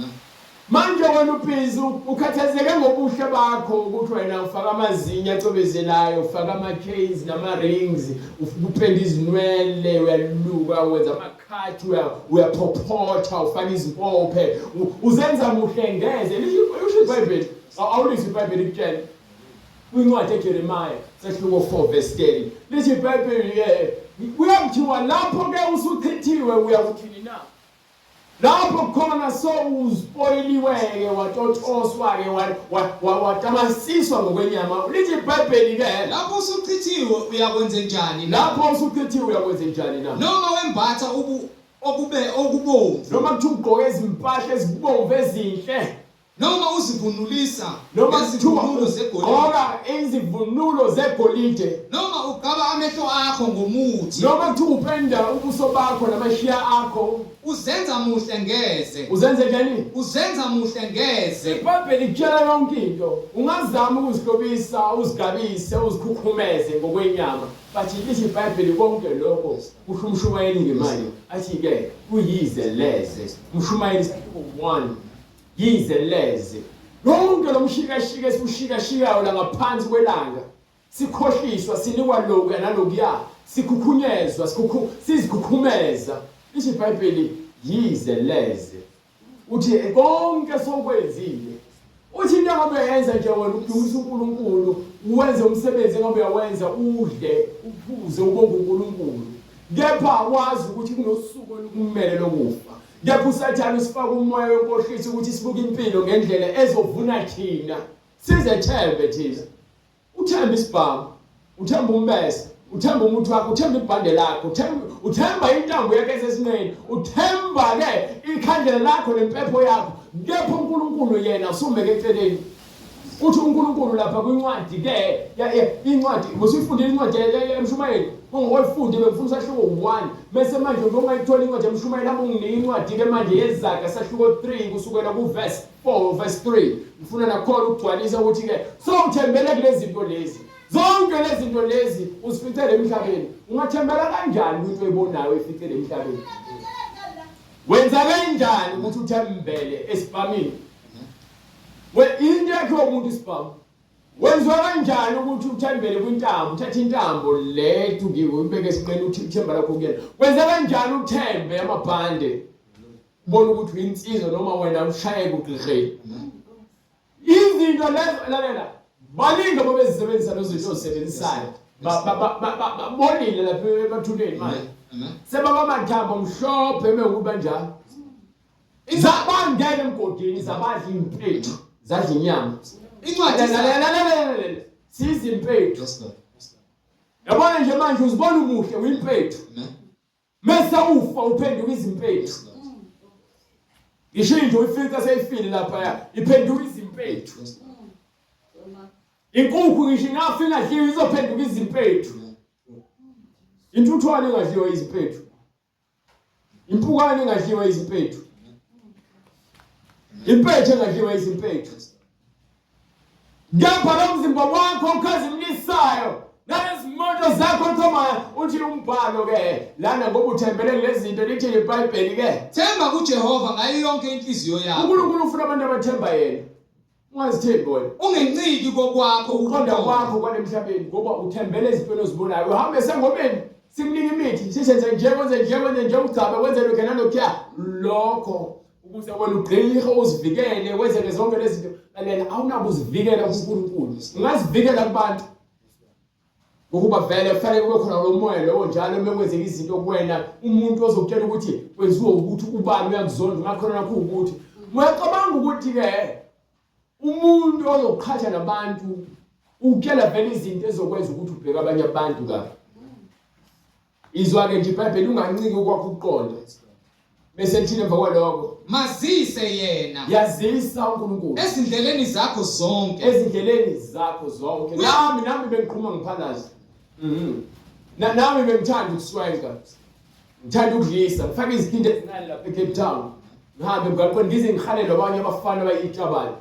S2: Manje wena ubhizi ukhathazeke ngobuhle bakho ukuthi wena ufaka amazinyo acwebezelayo, ufaka ama-chains nama-rings, upenda izinwele, uyaluka, wenza ama-cut, uyaphophotha, ufaka izimpophe, uzenza muhle ngeze. Lisho iBhayibheli, awulizwa iBhayibheli ikutshela. Kwincwadi eJeremiah sehluko 4 verse 30 lithi iBhayibheli ke kuyakuthiwa lapho ke usuchithiwe uyakuthini na? Lapho khona so uzpoyiliwe-ke watotoswa-ke watamasiswa ngokwenyama. Lithi iBhayibheli ke
S1: Lapho usuchithiwe uyakwenze njani na?
S2: Lapho usuchithiwe uyakwenze njani na?
S1: Noma wembatha ubu okube okubomvu.
S2: Noma kuthiwa ugqoke izimpahla ezibomvu ezinhle.
S1: Noma uzivunulisa
S2: Noma kuthiwa
S1: ngezivunulo zegolide.
S2: ugqoka izivunulo zegolide.
S1: Noma ugqaba amehlo akho ngomuthi.
S2: Noma kuthiwa upenda ubuso bakho namashiya akho.
S1: Uzenza muhle ngeze.
S2: Uzenze njani?
S1: Uzenza muhle ngeze.
S2: IBhayibheli ikutshela yonke into. Ungazama ukuzihlobisa, uzigabise, uzikhukhumeze ngokwenyama. But lithi iBhayibheli konke lokho kusho umshumayeli-ke manje athi-ke kuyize leze. Umshumayeli isahluko 1 Yize leze. Lonke lo mshikashika esiwushikashikayo la ngaphansi kwelanga, sikhohliswa, sinikwa lokuya nalokuya, sikhukhunyezwa, sikhukhu, sizikhukhumeza. Lisho iBhayibheli, yize leze. Uthi konke sokwenzile. Uthi into engabe uyayenza nje wena ukudumisa uNkulunkulu, wenze umsebenzi engabe uyawenza, udle, uphuze, ubonge uNkulunkulu. Kepha wazi ukuthi kunosuku olukumele lokufa. Kepha uSathane usifaka umoya wenkohliso ukuthi sibuke impilo ngendlela ezovuna thina. Sizethembe thina. Uthembe isibhamu, uthembe umbese, uthembe umuthi wakho, uthembe ibhande lakho, uthembe uthemba intambo yakhe esesinqeni, uthemba ke ikhandlela lakho nempepho yakho. Kepha uNkulunkulu yena usumbeke eceleni. Uthi uNkulunkulu lapha kwincwadi ke incwadi musuyifundile incwadi emshumayeli ungoyifunde bengifuna isahluko 1 bese manje ungayithola incwadi emshumayeli hamba unginike incwadi ke manje yezaga sahluko 3 kusukela ku verse 4 verse 3 ngifuna nakhona ukugcwalisa ukuthi ke so uthembele kulezi zinto lezi zonke lezi zinto lezi uzificele emhlabeni ungathembela kanjani kwinto oyibonayo eficele emhlabeni wenza kanjani ukuthi uthembele esibhamini We into yakhe umuntu isibhamu. Wenziwa kanjani ukuthi uthembele kwintambo, uthathe intambo le ethungiwe uyibeke esinqeni uthi ithemba lakho kuyena. Wenza kanjani uthembe amabhande? Ubona ukuthi uyinsizwa noma wena ushaye kugqirheni. Izinto lezo lalela baningi ababezisebenzisa lezo zinto ozisebenzisayo. Babonile lapha emathuneni manje. Sebaba mathambo mhlophe mekuba njalo. Zabangena emgodini zabadla impethu, zadla inyama.
S1: Incwadi
S2: Lalela sizimpethu. Yabona nje manje uzibona umuhle uyimpethu. Mese ufa uphenduka izimpethu. Ngisho inje uyifica seyifile lapha iphenduka izimpethu. Inkukhu ngisho ingafa ingadliwa izophenduka izimpethu. Intuthwane ingadliwa izimpethu. Impukane engadliwa izimpethu. Impethu engadliwa izimpethu. Kepha lo mzimba wakho okhazimlisayo nalezimoto zakho othomayo uthi umbhalo ke lana ngoba uthembele kulezi zinto lithi iBhayibheli ke
S1: Themba kuJehova ngayo yonke inhliziyo yakho.
S2: uNkulunkulu ufuna abantu abathemba yena. Ungazithembi wena.
S1: Ungenciki kokwakho
S2: ukuqonda kwakho kwalemhlabeni ngoba uthembele ezintweni ozibonayo. Uhambe esangomeni sikunika imithi sisenze nje kwenze nje kwenze nje ugcabe kwenze lokhu nalokhuya lokho ukuze wena ugqirhe uzivikele wenzeke zonke lezi zinto. Lalela awunakuzivikela kuNkulunkulu. Ungazivikela kubantu. Ngokuba vele kufanele kube khona lo moya lowo njalo uma kwenzeka izinto kuwena umuntu ozokutshela ukuthi kwenziwe ukuthi ubani uyakuzonda umakhona nakho ukuthi uyacabanga ukuthi-ke umuntu ozoqhatha nabantu ukutshela vele izinto ezokwenza ukuthi ubheke abanye abantu kabi izwa-ke nje ibhayibheli unganciki ukwakho ukuqonda. Bese lithini emva kwaloko?
S1: Mazise yena.
S2: Yazisa uNkulunkulu.
S1: Ezindleleni zakho zonke.
S2: Ezindleleni zakho zonke. Nami nami bengiqhuma ngiphalaza. Mhm. Na nami bengithanda ukuswenka. Ngithanda ukudlisa, ngifake izikhindi ezincane lapha eCape Town. Ngihambe emgwaqweni ngize ngihalelwe abanye abafana abayitabane.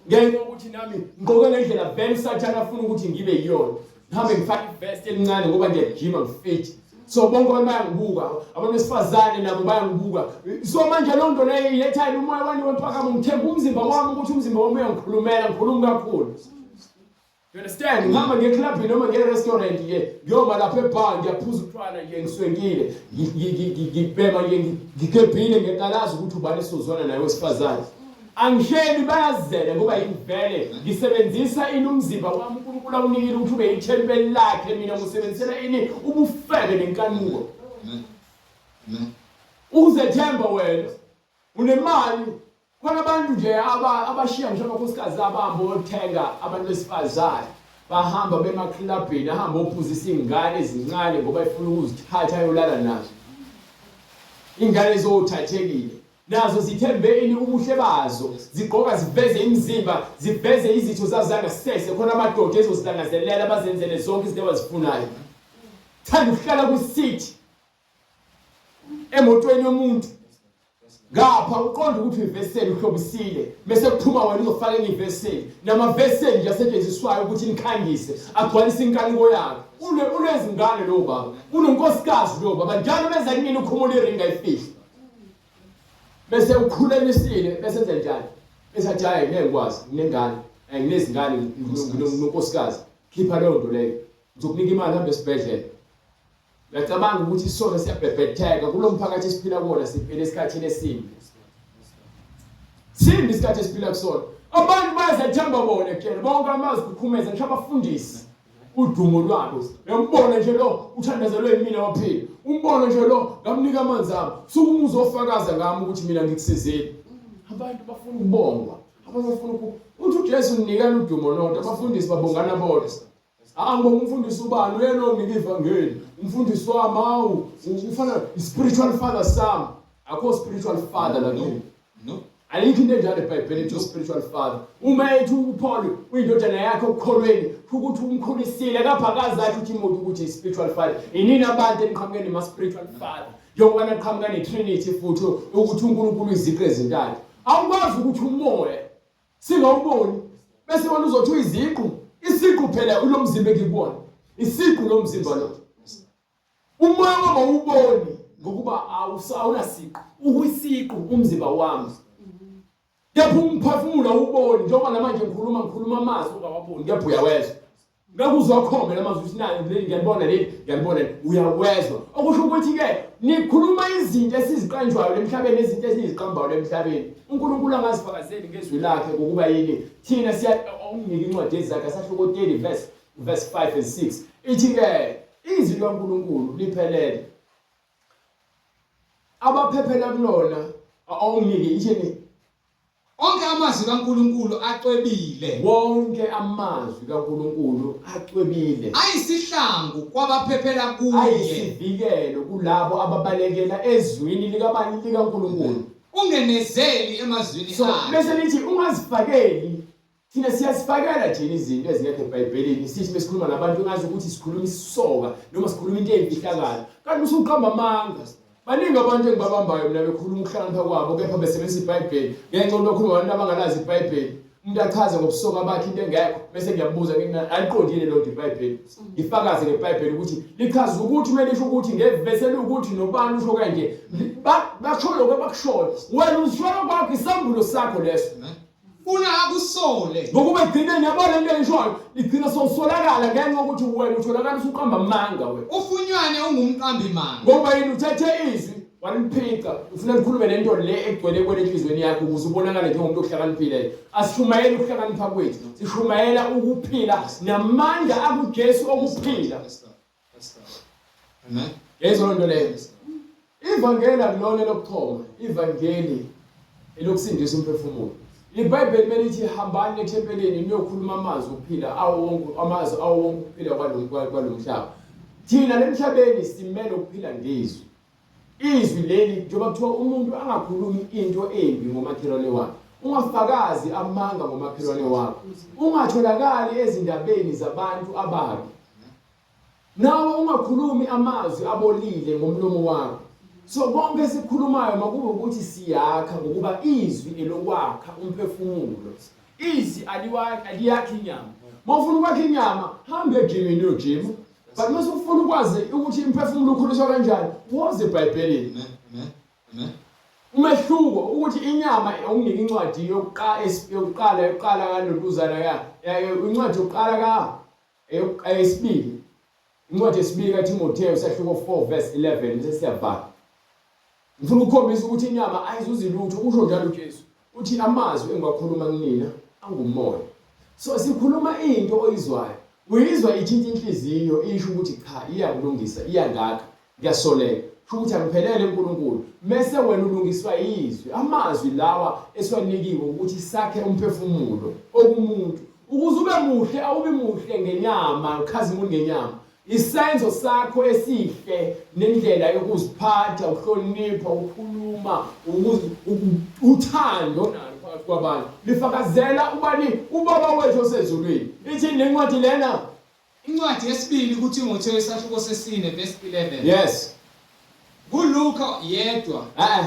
S2: Ngenxa yokuthi nami ngigqoke ngendlela vele uSathane afuna ukuthi ngibe yiyona. Ngihambe ngifake ivest elincane ngoba ngiyagijima ngifit. So bonke abantu bayangibuka, abantu besifazane nabo bayangibuka. So manje loo nto leyo iletha umoya wani wempakamo, ngithemba umzimba wami ukuthi umzimba wami uyangikhulumela, ngikhuluma kakhulu. You understand? Ngihamba ngiye clubini noma ngiye restaurant nje, ngiyoma lapha ebar ngiyaphuza utshwala nje ngiswenkile, ngibhema nje ngigebhile ngiyaqalaza ukuthi ubani esizozwana naye wesifazane. Angisheli bayazela ngoba yingivele ngisebenzisa ini umzimba wami uNkulunkulu awunikile ukuthi ube ithempeli lakhe mina ngisebenzisela ini ubufebe nenkanuko. Uzethemba wena unemali Khona abantu nje abashiya ngisho amakhosikazi abahamba othenga abantu besifazane bahamba bemaklabhini ahamba ophuzisa iy'ngane ezincane ngoba efuna ukuzithatha ayolala nazo iy'ngane zothathekile nazo zithembe ini ubuhle bazo zigqoka ziveze imizimba ziveze izitho zazo zangasese khona amadoda ezozilangazelela bazenzele zonke izinto abazifunayo thanda ukuhlala kwi-seat emotweni yomuntu ngapha uqonda ukuthi uyiveseli uhlobisile bese kuphuma wena uzofaka enye iveseli namaveseli nje asetshenziswayo ukuthi nikhangise agcwalise inkanuko yakhe une unezingane lowo baba unonkosikazi lowo baba njalo beza kunini ukhumula iringa ayifihli bese ukhulelisile bese enze njani bese athi hayi ngeke ngikwazi nginengane eh, nginezingane nginonkosikazi khipha leyo nto leyo ngizokunika imali hambe esibhedlela Uyacabanga ukuthi isono siyabhebhetheka kulo mphakathi esiphila kuwona siphila esikhathini esimbi. Simbi isikhathi esiphila kusona. Abantu bayazethemba bona kutshela bonke amazwi kukhukhumeza ngisho abafundisi udumo lwabo. Uyambona nje lo uthandazelwe yimina waphila. Umbona nje lo ngamnika amanzi ami. Suke umuzi ofakaza ngami ukuthi mina ngikusizile. Abantu bafuna ukubongwa. Abantu bafuna uthi uJesu unikana udumo nodwa abafundisi babongana bodwa. Ah ngibonga umfundisi ubani uyena onginika ivangeli. Umfundisi wami awu ufana spiritual father sami. Akho spiritual father la kimi.
S1: No.
S2: Ayikho into enjalo eBhayibhelini ethi spiritual father. Uma ethi uPaul uyindodana yakhe okukholweni ukuthi umkhulisile kapha akazi athi uTimothy ukuthi spiritual father. Inini abantu eniqhamuke nema spiritual father. Njengoba naqhamuka ne-Trinity futhi ukuthi uNkulunkulu iziqu ezintathu. Awukwazi ukuthi umoya singawuboni bese wena uzothi uyiziqu isiqu phela ulomzimba engikuwona isiqu lo mzimba lo umoya wami awuboni ngokuba awunasiqu ukuyisiqu umzimba wami kepha umphefumulo awuboni njengoba namanje ngikhuluma ngikhuluma amazwi ungawaboni kepha uyawezwa Ngeke uze wakhombe lamazwi uthi nayo leli ngiyalibona leli ngiyalibona uyawezwa okusho ukuthi ke nikhuluma izinto esiziqanjwayo lemhlabeni izinto esiziqambayo lemhlabeni uNkulunkulu angazifakazeli ngezwi lakhe ngokuba yini thina siya unginike incwadi ezakhe sahluko 30 verse verse 5 and 6 ithi ke izwi likaNkulunkulu liphelele abaphephela kulona awunginike ithini
S1: Onke amazwi kaNkulunkulu acwebile.
S2: Wonke amazwi kaNkulunkulu acwebile.
S1: Ayisihlangu kwabaphephela kuye.
S2: Ayisivikelo kulabo ababalekela ezwini likabani likaNkulunkulu.
S1: Ungenezeli emazwini
S2: So
S1: akhe.
S2: bese lithi ungazifakeli thina siyazifakela nje izinto ezingekho eBhayibhelini sithi besikhuluma nabantu ngazi ukuthi sikhuluma isisoka noma sikhuluma into eyimfihlakalo kanti usuqamba amanga Baningi abantu engibabambayo mina bekhuluma ukuhlakanipha kwabo kepha besebenzisa iBhayibheli. Ngenxa yokuthi bakhuluma abantu abangalazi iBhayibheli. Umuntu achaze ngobusoka bakhe into engekho bese ngiyabuza ngithi aliqondile loo nto iBhayibheli. Ngifakaze ngeBhayibheli ukuthi lichaza ukuthi kumele lisho ukuthi ngevesi eliwukuthi nobani usho kanje. Basho lokho abakushoyo. Wena uzisholo kwakho isambulo sakho leso.
S1: Funa akusole.
S2: Ngokuba ekugcineni yabo le nto engishoyo igcina sowusolakala ngenxa yokuthi wena utholakala usuqamba amanga wena.
S1: Ufunywane ungumqambi manga.
S2: Ngoba yini uthethe izwi waliphica ufuna likhulume lento le egcwele kwena enhliziyweni yakho ukuze ubonakale njengomuntu ohlakaniphile. Asishumayeli ukuhlakanipha kwethu, sishumayela ukuphila namandla akuJesu okuphila.
S1: Amen.
S2: Yezwa loo nto leyo. Ivangeli akulona elokuchoma, ivangeli elokusindisa umphefumulo. IBhayibheli melithi hambani ethempelini niyokhuluma amazwi okuphila awo wonke amazwi awo wonke ukuphila kwalo mhlaba. Thina lemhlabeni simele ukuphila ngezwi. Izwi leli njengoba kuthiwa umuntu angakhulumi into embi ngomakhelwane wakhe. Ungafakazi amanga ngomakhelwane wakho. Ungatholakali ezindabeni zabantu ababi. Nawe ungakhulumi amazwi abolile ngomlomo wakho. So konke esikhulumayo makube ukuthi siyakha ngokuba izwi elokwakha umphefumulo. Izwi aliwakhi aliyakhi inyama. Mawufuna ukwakha inyama, hamba ejimini uyojima. But mase ufuna ukwazi ukuthi imphefumulo ukhuliswa kanjani, woze eBhayibhelini.
S1: Amen. Amen. Amen.
S2: Umehluko ukuthi inyama unginike incwadi yokuqala yokuqala yokuqala kaloluzana ya incwadi yokuqala ka eyesibili incwadi yesibili kaTimothewu sahluko 4 verse 11 bese siyavala ngifuna ukukhombisa ukuthi inyama ayizuzi lutho usho njalo uJesu uthi amazwi engiwakhuluma kunina angumoya so sikhuluma into oyizwayo uyizwa ithinta inhliziyo isho ukuthi cha iyakulungisa iyangakha Ngiyasoleka. Kusho ukuthi angiphelele uNkulunkulu. Mese wena ulungiswa yizwi. Amazwi lawa esiwanikiwe ukuthi sakhe umphefumulo okumuntu. Ukuze ube muhle awubi muhle ngenyama, ukhazimule ngenyama. Isenzo sakho esihle nendlela yokuziphatha, ukuhlonipha, ukukhuluma, uthando nalo phakathi kwabantu. Lifakazela ubani? UBaba wethu osezulwini. Ithini le ncwadi lena?
S1: Incwadi yesibili kuThimothewu isahluko sesine verse 11.
S2: Yes.
S1: KuLuka yedwa.
S2: Eh.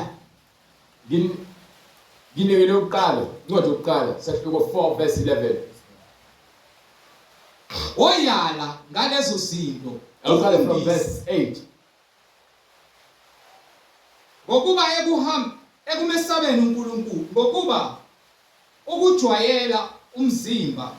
S2: Ngin Nginikele yokuqala, incwadi yokuqala, sahluko 4 verse 11.
S1: Oyala ngalezo zinto.
S2: Awuqale from verse 8.
S1: Ngokuba ekuhamba ekumesabeni uNkulunkulu, ngokuba ukujwayela umzimba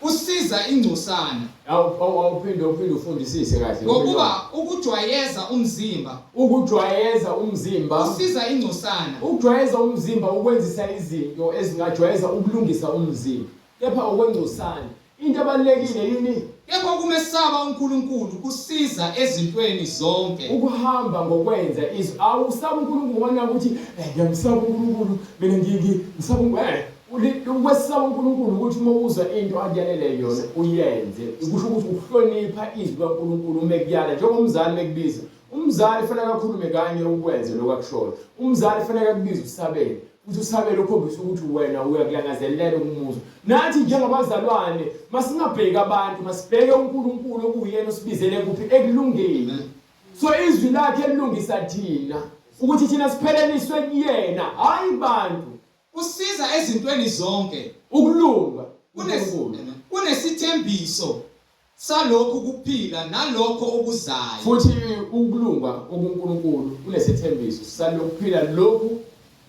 S1: kusiza ingcosana.
S2: Awuphinde uphinde ufundisise kahle.
S1: Ngokuba ukujwayeza umzimba
S2: ukujwayeza umzimba
S1: kusiza ingcosana.
S2: Ukujwayeza umzimba ukwenzisa izinto ezingajwayeza ukulungisa umzimba. Kepha okwengcosana Into ebalulekile yini?
S1: Kepha ukumesaba uNkulunkulu kusiza ezintweni zonke.
S2: Ukuhamba ngokwenza izwi. Awusaba uNkulunkulu ngona ukuthi eh ngiyamsaba uNkulunkulu mina ngi ngisaba eh ukwesaba uNkulunkulu ukuthi uma uzwa into akuyalele yona uyenze. Kusho ukuthi ukuhlonipha izwi kaNkulunkulu uma ekuyala njengomzali mekubiza. Umzali kufanele akhulume kanye ukwenze lokho akushoyo. Umzali kufanele akubize usabele. Futhi usabele ukhombisa ukuthi wena uyakulangazelela ukumuzwa. Nathi njengabazalwane masingabheki abantu, masibheke uNkulunkulu okuyena osibizele kuphi ekulungeni. So izwi lakhe lilungisa thina ukuthi thina sipheleliswe kuyena, hayi bantu.
S1: Usiza ezintweni zonke.
S2: Ukulunga
S1: Kunesithembiso salokhu kuphila nalokho okuzayo.
S2: Futhi ukulunga okuNkulunkulu kunesethembiso salokuphila lokhu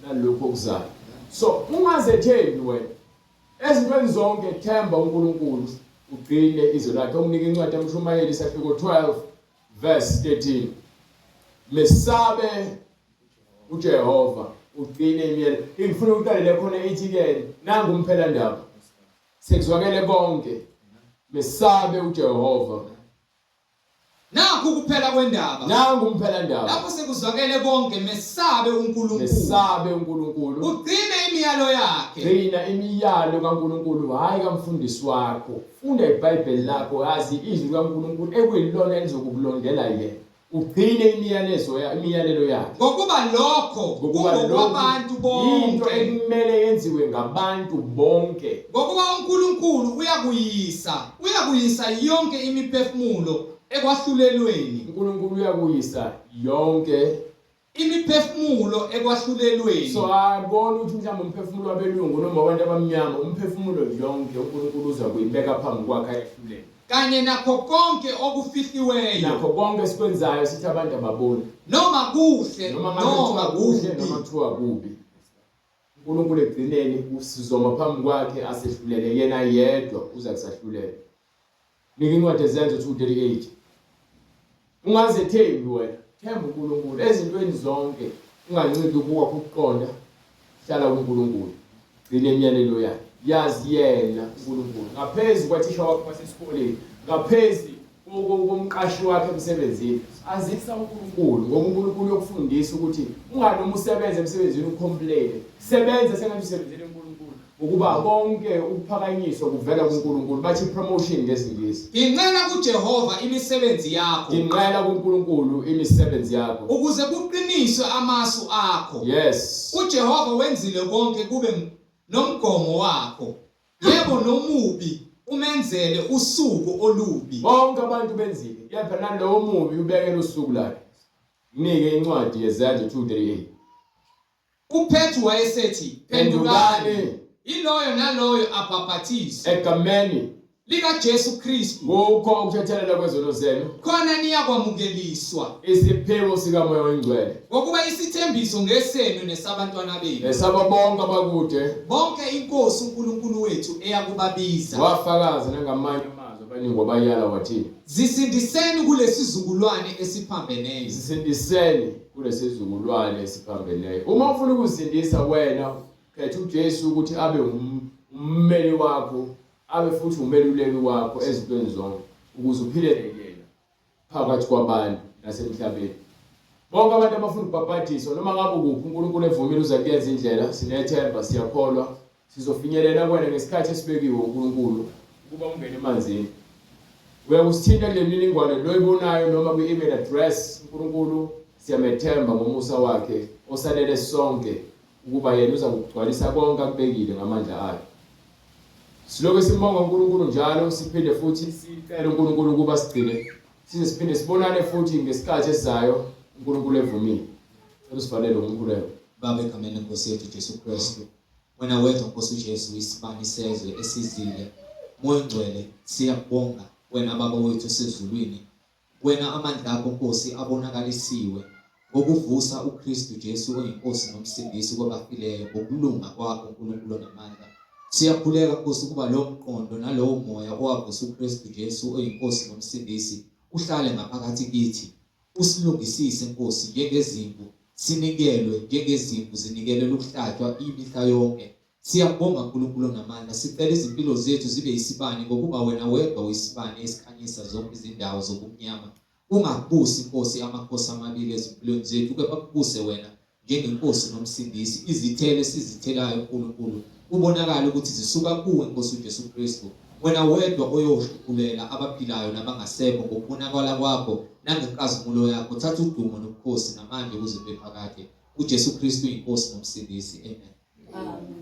S2: nalokhu okuzayo. So ungazethembi wena. Ezintweni zonke themba uNkulunkulu ugcine izwi lakhe. Unginike incwadi yamshumayeli isahluko 12 verse 13. Mesabe uJehova ugcine imiyalo. Ngifuna ukuqalele khona ithi ke nangu umphela ndaba. Sekuzwakele konke. Mesabe uJehova.
S1: Nakhu kuphela kwendaba.
S2: Nangu umphela ndaba.
S1: Lapho sekuzwakele konke mesabe uNkulunkulu.
S2: Mesabe uNkulunkulu.
S1: Ugcine imiyalo yakhe.
S2: Gcina imiyalo kaNkulunkulu hayi kamfundisi wakho. Funda iBhayibheli lakho yazi izwi likaNkulunkulu ekuyilona elizokukulondela yena. Ugcine imiyalezo ya imiyalelo yakhe.
S1: Ngokuba lokho
S2: Ngokuba lokhu
S1: kungokwabantu
S2: yinto
S1: bonke.
S2: ekumele yenziwe ngabantu bonke.
S1: Ngokuba uNkulunkulu uyakuyisa, uyakuyisa yonke imiphefumulo ekwahlulelweni.
S2: uNkulunkulu uyakuyisa yonke
S1: Imiphefumulo ekwahlulelweni.
S2: So akubona ukuthi mhlawumbe umphefumulo wabelungu noma wabantu abamnyama, umphefumulo yonke uNkulunkulu uza kuyibeka phambi kwakhe ayehlulele.
S1: Kanye nakho konke okufihliweyo.
S2: Nakho konke esikwenzayo sithi abantu ababoni.
S1: Noma kuhle
S2: Noma ngabe
S1: noma
S2: kuthiwa kuhle
S1: kubi.
S2: noma kuthiwa kubi. uNkulunkulu ekugcineni usizoma phambi kwakhe asehlulele yena yedwa uza kusahlulela. Nika incwadi ezenzo 2:38. Ungazethembi wena, themba uNkulunkulu ezintweni zonke, unganciki kukwakho ukuqonda, hlala kuNkulunkulu. Gcina imiyalelo yakhe. Yazi yena uNkulunkulu ngaphezu kwathisha wakho wasesikoleni, ngaphezu komqashi wakhe emsebenzini. Azisa uNkulunkulu ngoba uNkulunkulu uyokufundisa ukuthi unganoma usebenza emsebenzini ucomplain. Sebenza sengathi usebenzela uNkulunkulu. Ukuba konke ukuphakanyiswa kuvela kuNkulunkulu bathi promotion ngesingisi.
S1: Nginqela kuJehova imisebenzi yakho.
S2: Nginqela kuNkulunkulu imisebenzi yakho.
S1: Ukuze kuqiniswe amasu akho.
S2: Yes.
S1: UJehova wenzile konke kube nomgomo wakho. Yebo nomubi umenzele usuku olubi.
S2: Bonke abantu benzile kepha nalowo mubi ubekele usuku lakhe. Nginike incwadi yeZenzo 2:38.
S1: UPetru wayesethi,
S2: Phendukani,
S1: iloyo naloyo abhaphathizwe
S2: egameni
S1: likaJesu Kristu,
S2: kukho ukuthethelela kwezono zenu,
S1: khona niyakwamukeliswa
S2: isiphiwo sikaMoya oyiNgcwele,
S1: ngokuba isithembiso ngesenu nesabantwana benu,
S2: nesabo bonke abakude,
S1: bonke iNkosi uNkulunkulu wethu eyakubabiza.
S2: Wafakaza nangamanye amazwi abaningi wabayala wathi,
S1: Zisindiseni kulesizukulwane esiphambeneyo.
S2: Zisindiseni kulesizukulwane esiphambeneyo. Uma ufuna ukuzisindisa wena, khetha uJesu ukuthi abe ummeli wakho, abe futhi umeluleki wakho ezintweni zonke, ukuze uphilele yena phakathi kwabantu nasemhlabeni. Bonke abantu abafuna ukubhabhadiswa noma ngabe ukuphi uNkulunkulu evumile uza kuyenza indlela, sinethemba, siyakholwa, sizofinyelela kuwena ngesikhathi esibekiwe uNkulunkulu ukuba ungene emanzini. Uyakusithinta kule mininingwane loyibonayo noma kwi-email address. uNkulunkulu siyamethemba ngomusa wakhe osanele sonke ukuba yena uza kugcwalisa konke akubekile ngamandla akhe. Siloke simbonga uNkulunkulu njalo siphinde futhi sicele uNkulunkulu ukuba sigcine size siphinde sibonane futhi ngesikhathi esizayo uNkulunkulu evumile. Cela usivalele ngomkhuleko.
S1: Baba egameni lenkosi yethu Jesu Kristu wena wedwa Nkosi uJesu isibani sezwe esizile Moya Ongcwele siyakubonga wena Baba wethu osezulwini wena amandla akho Nkosi abonakalisiwe ngokuvusa uKristu Jesu oyiNkosi noMsindisi kwabafileyo ngokulunga kwakho uNkulunkulu onamandla siyakhuleka Nkosi ukuba lo mqondo nalowo moya owavusa uKristu Jesu oyiNkosi noMsindisi uhlale ngaphakathi kithi Usilungisise, Nkosi, njengezimvu, sinikelwe njengezimvu zinikelelwa ukuhlatshwa imihla yonke. Siyakubonga, Nkulunkulu onamandla. Sicela izimpilo zethu zibe yisibani, ngokuba wena wedwa uyisibani esikhanyisa zonke izindawo zobumnyama. Kungabusi, Nkosi, amakhosi amabili ezimpilweni zethu, kepha kubuse wena njengeNkosi noMsindisi, izithelo esizithelayo Nkulunkulu, kubonakale ukuthi zisuka kuwe Nkosi uJesu Kristu, wena wedwa oyohlulela abaphilayo nabangasekho ngokubonakala kwakho nangenkazimulo yakho. Thatha udumo nobukhosi namandla kuze kube phakade. UJesu Kristu iNkosi noMsindisi. Amen.
S3: Amen.